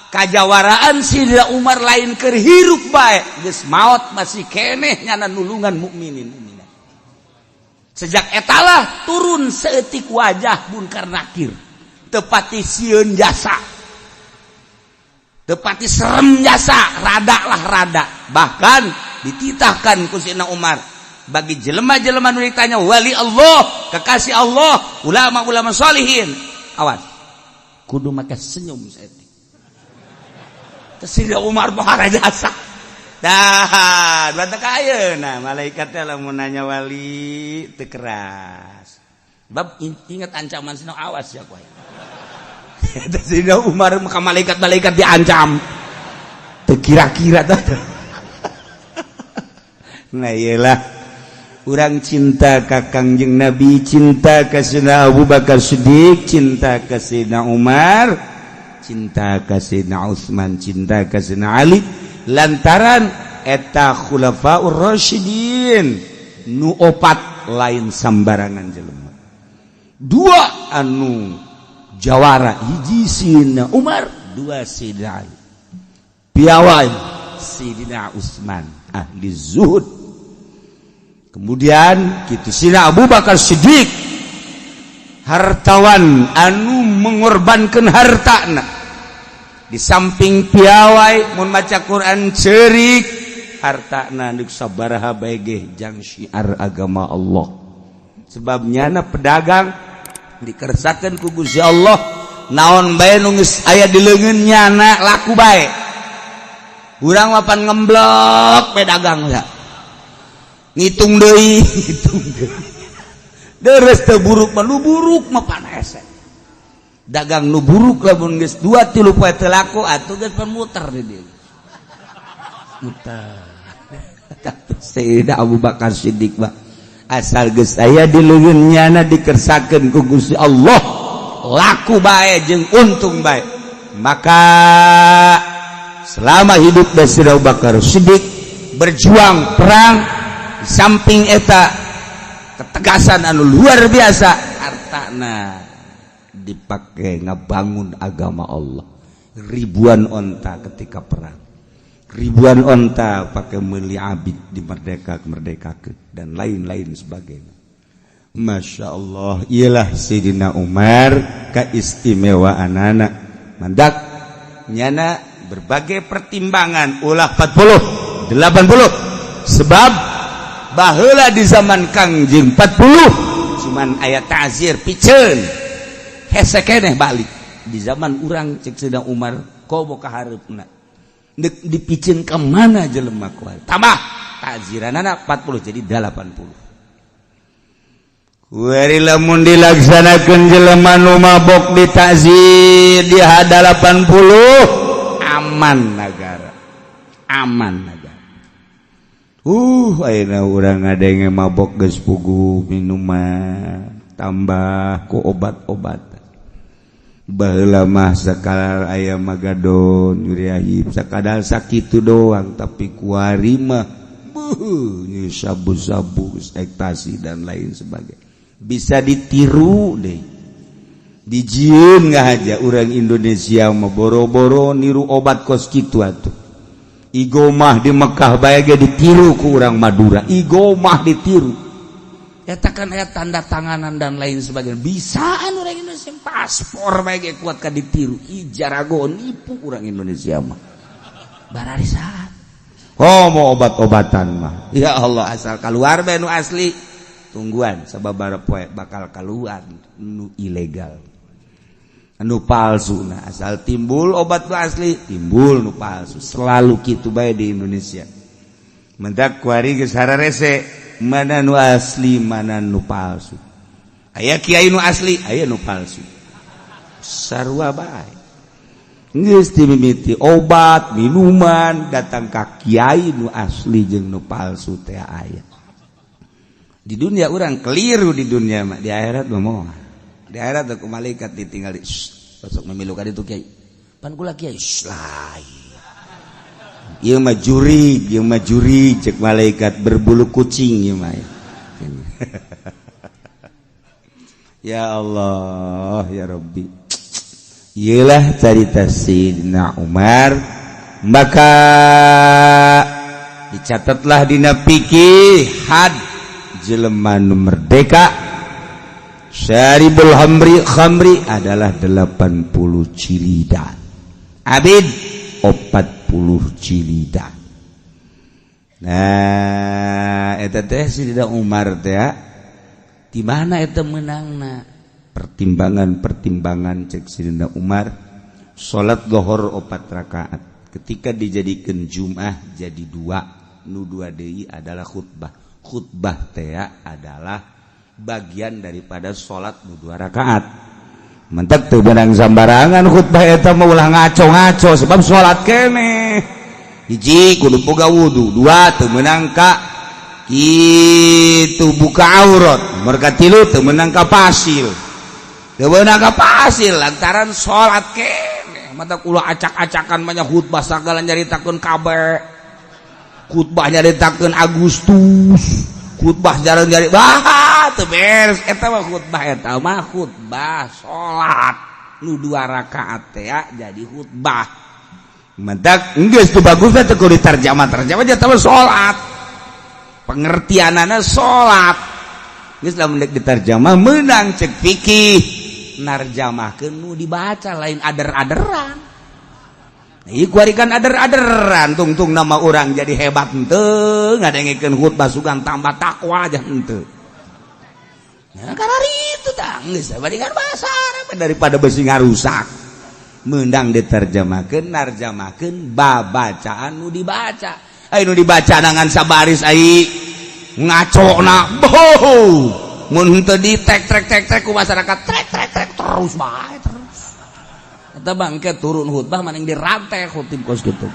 kajawaraan Sidina Umar lain keur hirup bae, geus maot masih keneh nyana nulungan mukminin mukminat. Sejak etalah turun seetik wajah Munkar Nakir. Tepati sieun jasa. Tepati serem jasa, rada lah rada. Bahkan dititahkan ku Sidina Umar bagi jelema-jelema nu ditanya wali Allah, kekasih Allah, ulama-ulama salihin. Awas. Kudu make senyum saeutik. Sidina Umar pohara jasa. Dah, dua ayeuna malaikat teh lamun nanya wali teu keras. Bab ingat ancaman sino awas ya kowe. Sidina Umar maka malaikat-malaikat diancam. Teu kira-kira tah. Nah iyalah urang cinta ka Kangjeng Nabi, cinta ka Sayyidina Abu Bakar Siddiq, cinta ka Sayyidina Umar, cinta ka Sayyidina Utsman, cinta ka Sayyidina Ali, lantaran eta khulafaur rasyidin nu opat lain sambarangan jelema. Dua anu jawara, hiji Sayyidina Umar, dua Sayyidina Ali. Piawai Sayyidina Utsman ahli zuhud. Kemudian kitu Sayyidina Abu Bakar Siddiq Hartawan anu mengorbankan hartana di samping piawai mun maca Quran cerik, hartana deuk sabaraha bae ge jang syiar agama Allah, sebab nyana pedagang dikersakeun ku Gusti Allah, naon bae nu geus aya di leungeun nyana laku bae. Urang mah pan ngemblok pedagang ya, ngitung deui, ngitung deui, deres teu buruk mah. Nu buruk mah pan hese dagang. Nu buruk lamun geus 2-3 poe teu laku atuh geus pan muter di dieu, muter. Sayyidina Abu Bakar Siddiq mah asal geus aya di leungeun nyana dikersakeun ku Gusti Allah laku bae jeung untung bae. Maka selama hidup Sayyidina Abu Bakar Siddiq berjuang perang, di samping eta ketegasan anu luar biasa, hartana dipakai ngebangun agama Allah. Ribuan onta ketika perang, ribuan onta pakai meli abid di merdeka merdeka dan lain-lain sebagainya. Masya Allah, ialah Sayyidina Umar keistimewaan anak mandak nyana berbagai pertimbangan ulah 40 80, sebab baheula di zaman Kangjeng 40 cuman aya ta'zir piceun hese keneh balik. Di zaman urang, cek Sayyidina Umar, komo ka hareupna deuk dipiceun ka mana jelema kuat, tambah ta'ziranana 40 jadi 80. Kuari lamun dilaksanakeun jelema nu mabok ditazir di 80, aman negara, aman negara. Ayeuna urang ngadenge mabok geus puguh minuman tambah ku obat-obat. Baheula mah sakadar aya magadon nyuriahib sakadar sakitu doang, tapi kuari mah beuh, sabu-sabu, ekstasi dan lain sebagainya bisa ditiru deh, dijieun nggak aja. Orang Indonesia mah boro-boro niru obat kos kitu atuh. Igomah di Mekah bae ge ditiru ku urang Madura, igomah ditiru. Eta kan aya tanda tanganan dan lain sebagainya, bisaan orang Indonesia. Paspor bae ge kuat ka ditiru. Ih, jarago nipu orang Indonesia mah bararisan. Oh, mau obat-obatan mah ya Allah, asal keluar bae nu asli, tungguan sababaraha poe bakal keluar nu ilegal, nu palsu. Nah, asal timbul obat nu asli, timbul nu palsu, selalu kitu bae di Indonesia. Mendak kuari geus hararese mana nu asli, mana nu palsu. Aya kiai nu asli, aya nu palsu, sarua bae. Geus dimimiti obat minuman datang ka kiai, nu asli jeung nu palsu teh aya di dunia. Orang keliru di dunia mah, di akhirat mah moal. Di akhirat ku malaikat ditinggali, "Sok memilukan itu kiai, pan kula kiai." Lain, ieu mah jurig, ieu mah jurig, cek malaikat, berbulu kucing ieu mah. Ya Allah ya Rabbi, iyalah carita Sayyidina Umar. Maka dicatatlah dina fikih, had jelema nu merdeka syaribul khamri khamri adalah 80 jilida, abid 40 jilida. Nah, eta teh Sayyidina Umar teh di mana eta menangna? Pertimbangan-pertimbangan cek Sayyidina Umar, salat lohor 4 rakaat ketika dijadikan Jum'ah jadi dua, nu dua deui adalah khutbah. Khutbah teh adalah bagian daripada salat nu 2 rakaat. Mentek teu beunang sambarangan khutbah eta mah, ulah ngaco-ngaco, sebab salat keneh. Hiji, kudu boga wudu. Dua, teu meunang ka kitu buka aurat. Mereka tilu, teu meunang ka pasil, teu meunang ka pasil lantaran salat keneh. Mata kula acak-acakan banyak khutbah, sagala nyaritakeun kabeh, khutbah nyaritakeun Agustus, khutbah jarang nyari bah teu beres. Eta mah khutbah, eta mah khutbah salat nu 2 rakaat teh jadi khutbah. Mentak geus teu bagus teh kudu diterjemah terjemah, jadi mah salat, pengertianana salat. Geus lamun deuk diterjemah meunang cek fikih narjamahkeun nu dibaca, lain ader-aderan. Ieu kuari kan ader-aderan, tungtung nama orang jadi hebat henteu, ngadengekeun khutbah sugan tambah takwa aja henteu. Nah, karena itu tah geus bandingan bahasa Arab daripada besi ngarusak. Meunang diterjemahkeun, narjamahkeun babacaan nu dibaca. Ai nu dibaca nangan sabaris ai ngacona boh. Mun henteu di tek trek tek trek ku masyarakat, trek trek trek terus bae terus. Eta bangke turun khutbah maning dirantai khutib kos kitu.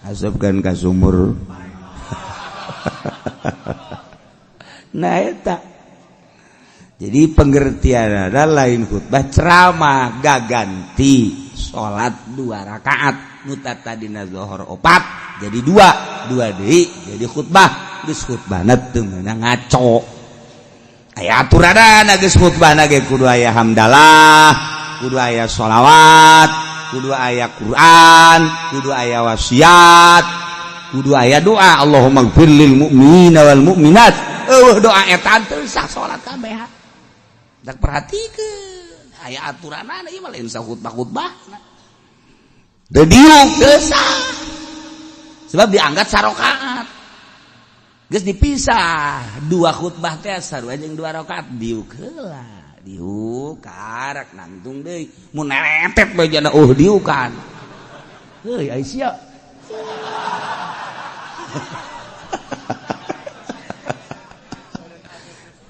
Asupkeun ka sumur. Nah eta. Jadi pengertian ada lain khutbah ceramah gaganti salat 2 rakaat nu tadina zuhur 4 jadi 2, 2 deui jadi khutbah. Geus khutbahna teu meunang ngaco. Aya aturanana geus khutbahna ge kudu aya hamdalah, kudu aya sholawat, kudu aya Quran, kudu aya wasiat, kudu aya doa Allahumma gfir lil mu'minina wal mu'minat. Eueuh doa eta teu sah salat kabeh. Tak perhatikeun aya aturanana ieu mah lain sahutbah-khutbah. Teu diuk teu sah. Sebab dianggap sarokaat. Geus dipisah dua khutbah teh sarua jeung 2 rakaat, diuk heula. Diuk karak nangtung deui. Mun neretet bae jana diukan. Heuy ai sia.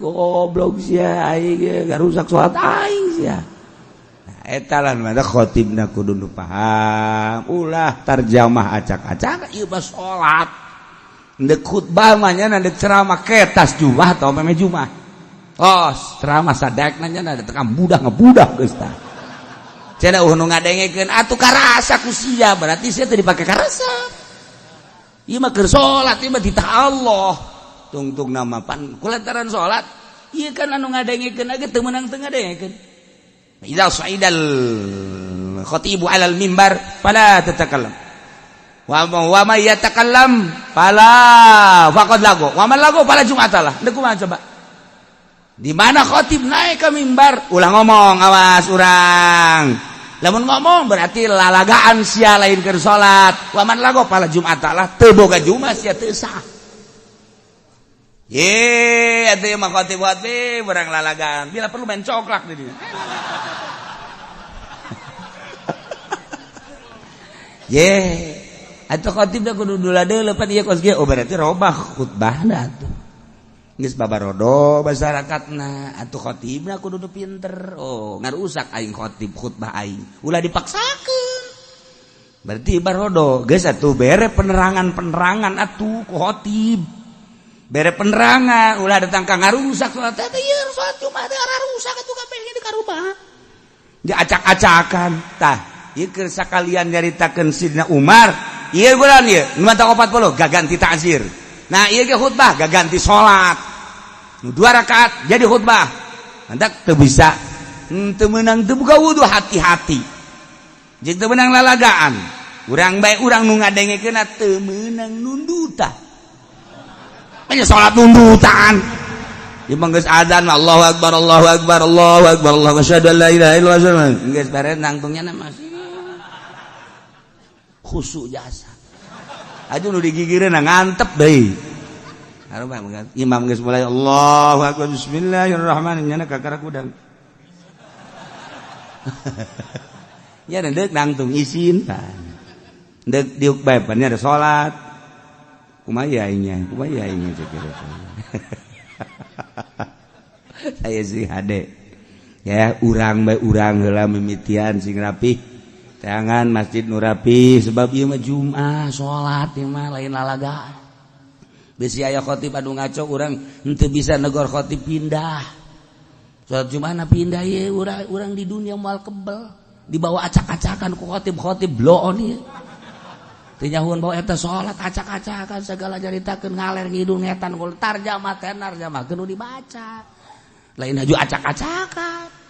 Goblok sia aing ge garusak salat aing sia. Nah, eta lah nu khotibna kudu nu paham, ulah tarjamah acak-acak ieu mah salat. Ndek khutbah mah nya ndek ceramah ketas jumah atau meme jumah. Oh, ceramah sadekna nya tekan budak ngebudak geus tah. Cenah nu ngadengekeun atuh karasa ku sia, berarti sia teu dipake karasa. Ieu mah keur salat, ieu mah titah Allah. Tungtung nama pan kulantaran salat ieu kan anu ngadengekeun ge teu meunang teu ngadengekeun. Idza sa'idal khatibu 'alal mimbar fala tatakallam. Wa may yatakallam fala faqad lago. Wa man lago fala jum'atalah. Deuk kumaha coba? Di mana khatib naik ke mimbar ulah ngomong, awas urang. Lamun ngomong berarti lalagaan sia lain keur salat. Wa man lago fala jum'atalah, teu boga jumat sia, teu sah. Ye, atuh mah khotib-khotib urang lalagaan. Bila perlu main coklak di dieu. Ye, atuh khotib da kudu dula deuleu pan ieu kos kieu. Oh berarti robah khutbahna atuh. Geus babarodo masyarakatna, atuh khotibna kudu nu pinter. Oh, ngarusak aing khotib khutbah aing. Ulah dipaksakeun. Berarti barodo, geus atuh bere penerangan-penerangan atuh ku khotib. Bere penerangan ulah datang ka ngarusak salat teh ieu salat Jumat teh rusak atuh kabeh di karubah. Diacak-acakan tah ieu keur sakalian nyaritakeun Sidna Umar ieu bulan ieu nu 40 gaganti ta'zir. Nah ieu ge khutbah gaganti salat. Nu 2 rakaat jadi khutbah. Mantak teu bisa teu meunang teu buka wudu, hati-hati. Jeung teu meunang lalagaan. Urang bae urang nu ngadengekeunna teu meunang nundutan. Hanya salat nundutan. Imam geus azan Allahu akbar Allahu akbar Allahu akbar Allahu asyhadu an la ilaha illallah. Geus beres nangtungnya masih khusyuk jasa. Aduh nu digigireun ngantep deui. Imam geus mulai Allahu akbar bismillahirrahmanirrahim nyana kakara kudang. Nya deuk nangtung isin tah. Deuk diuk bae pan ada salat. Kumaha aingnya, kumaha aingnya cek. Saya sih hade. Ya urang bae urang heula mimitian sing rapih. Tangan masjid nu rapi sebab ieu mah Jumat salat ieu mah lain lalagaan. Bisi aya khotib anu ngaco urang henteu bisa negor khotib pindah. Salat Jumat na pindah ieu urang di dunia moal kebel dibawa acak-acakan ku khotib-khotib bloon ieu. Teu nyahuan bawa eta salat acak-acakan segala nyaritakeun ngaler ngidul ngetan gol tarjamah teh narjamahkeun nu dibaca. Lain haju acak-acakan.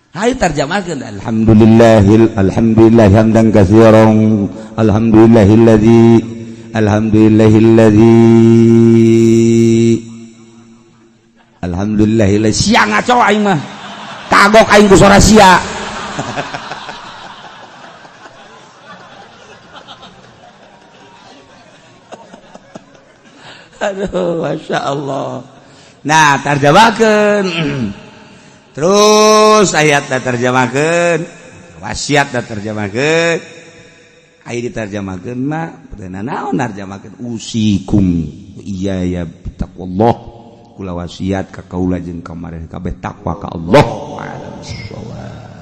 Hai tarjamahkeun alhamdulillahil alhamdulillah hamdan katsiran alhamdulillahilladzi alhamdulillahilladzi Alhamdulillah sia ngaco aing mah. Kagok aing ku sora sia. Aduh, Masya Allah. Nah, tarjamahkeun. Terus ayat terjemahkeun, wasiat terjemahkeun. Aya diterjemahkeun mah naon narjemahkeun usikum iya ya taqwallah. Kula wasiat ka kaula jeung ka maraneh kabeh takwa ka Allah. A'lam bissawab.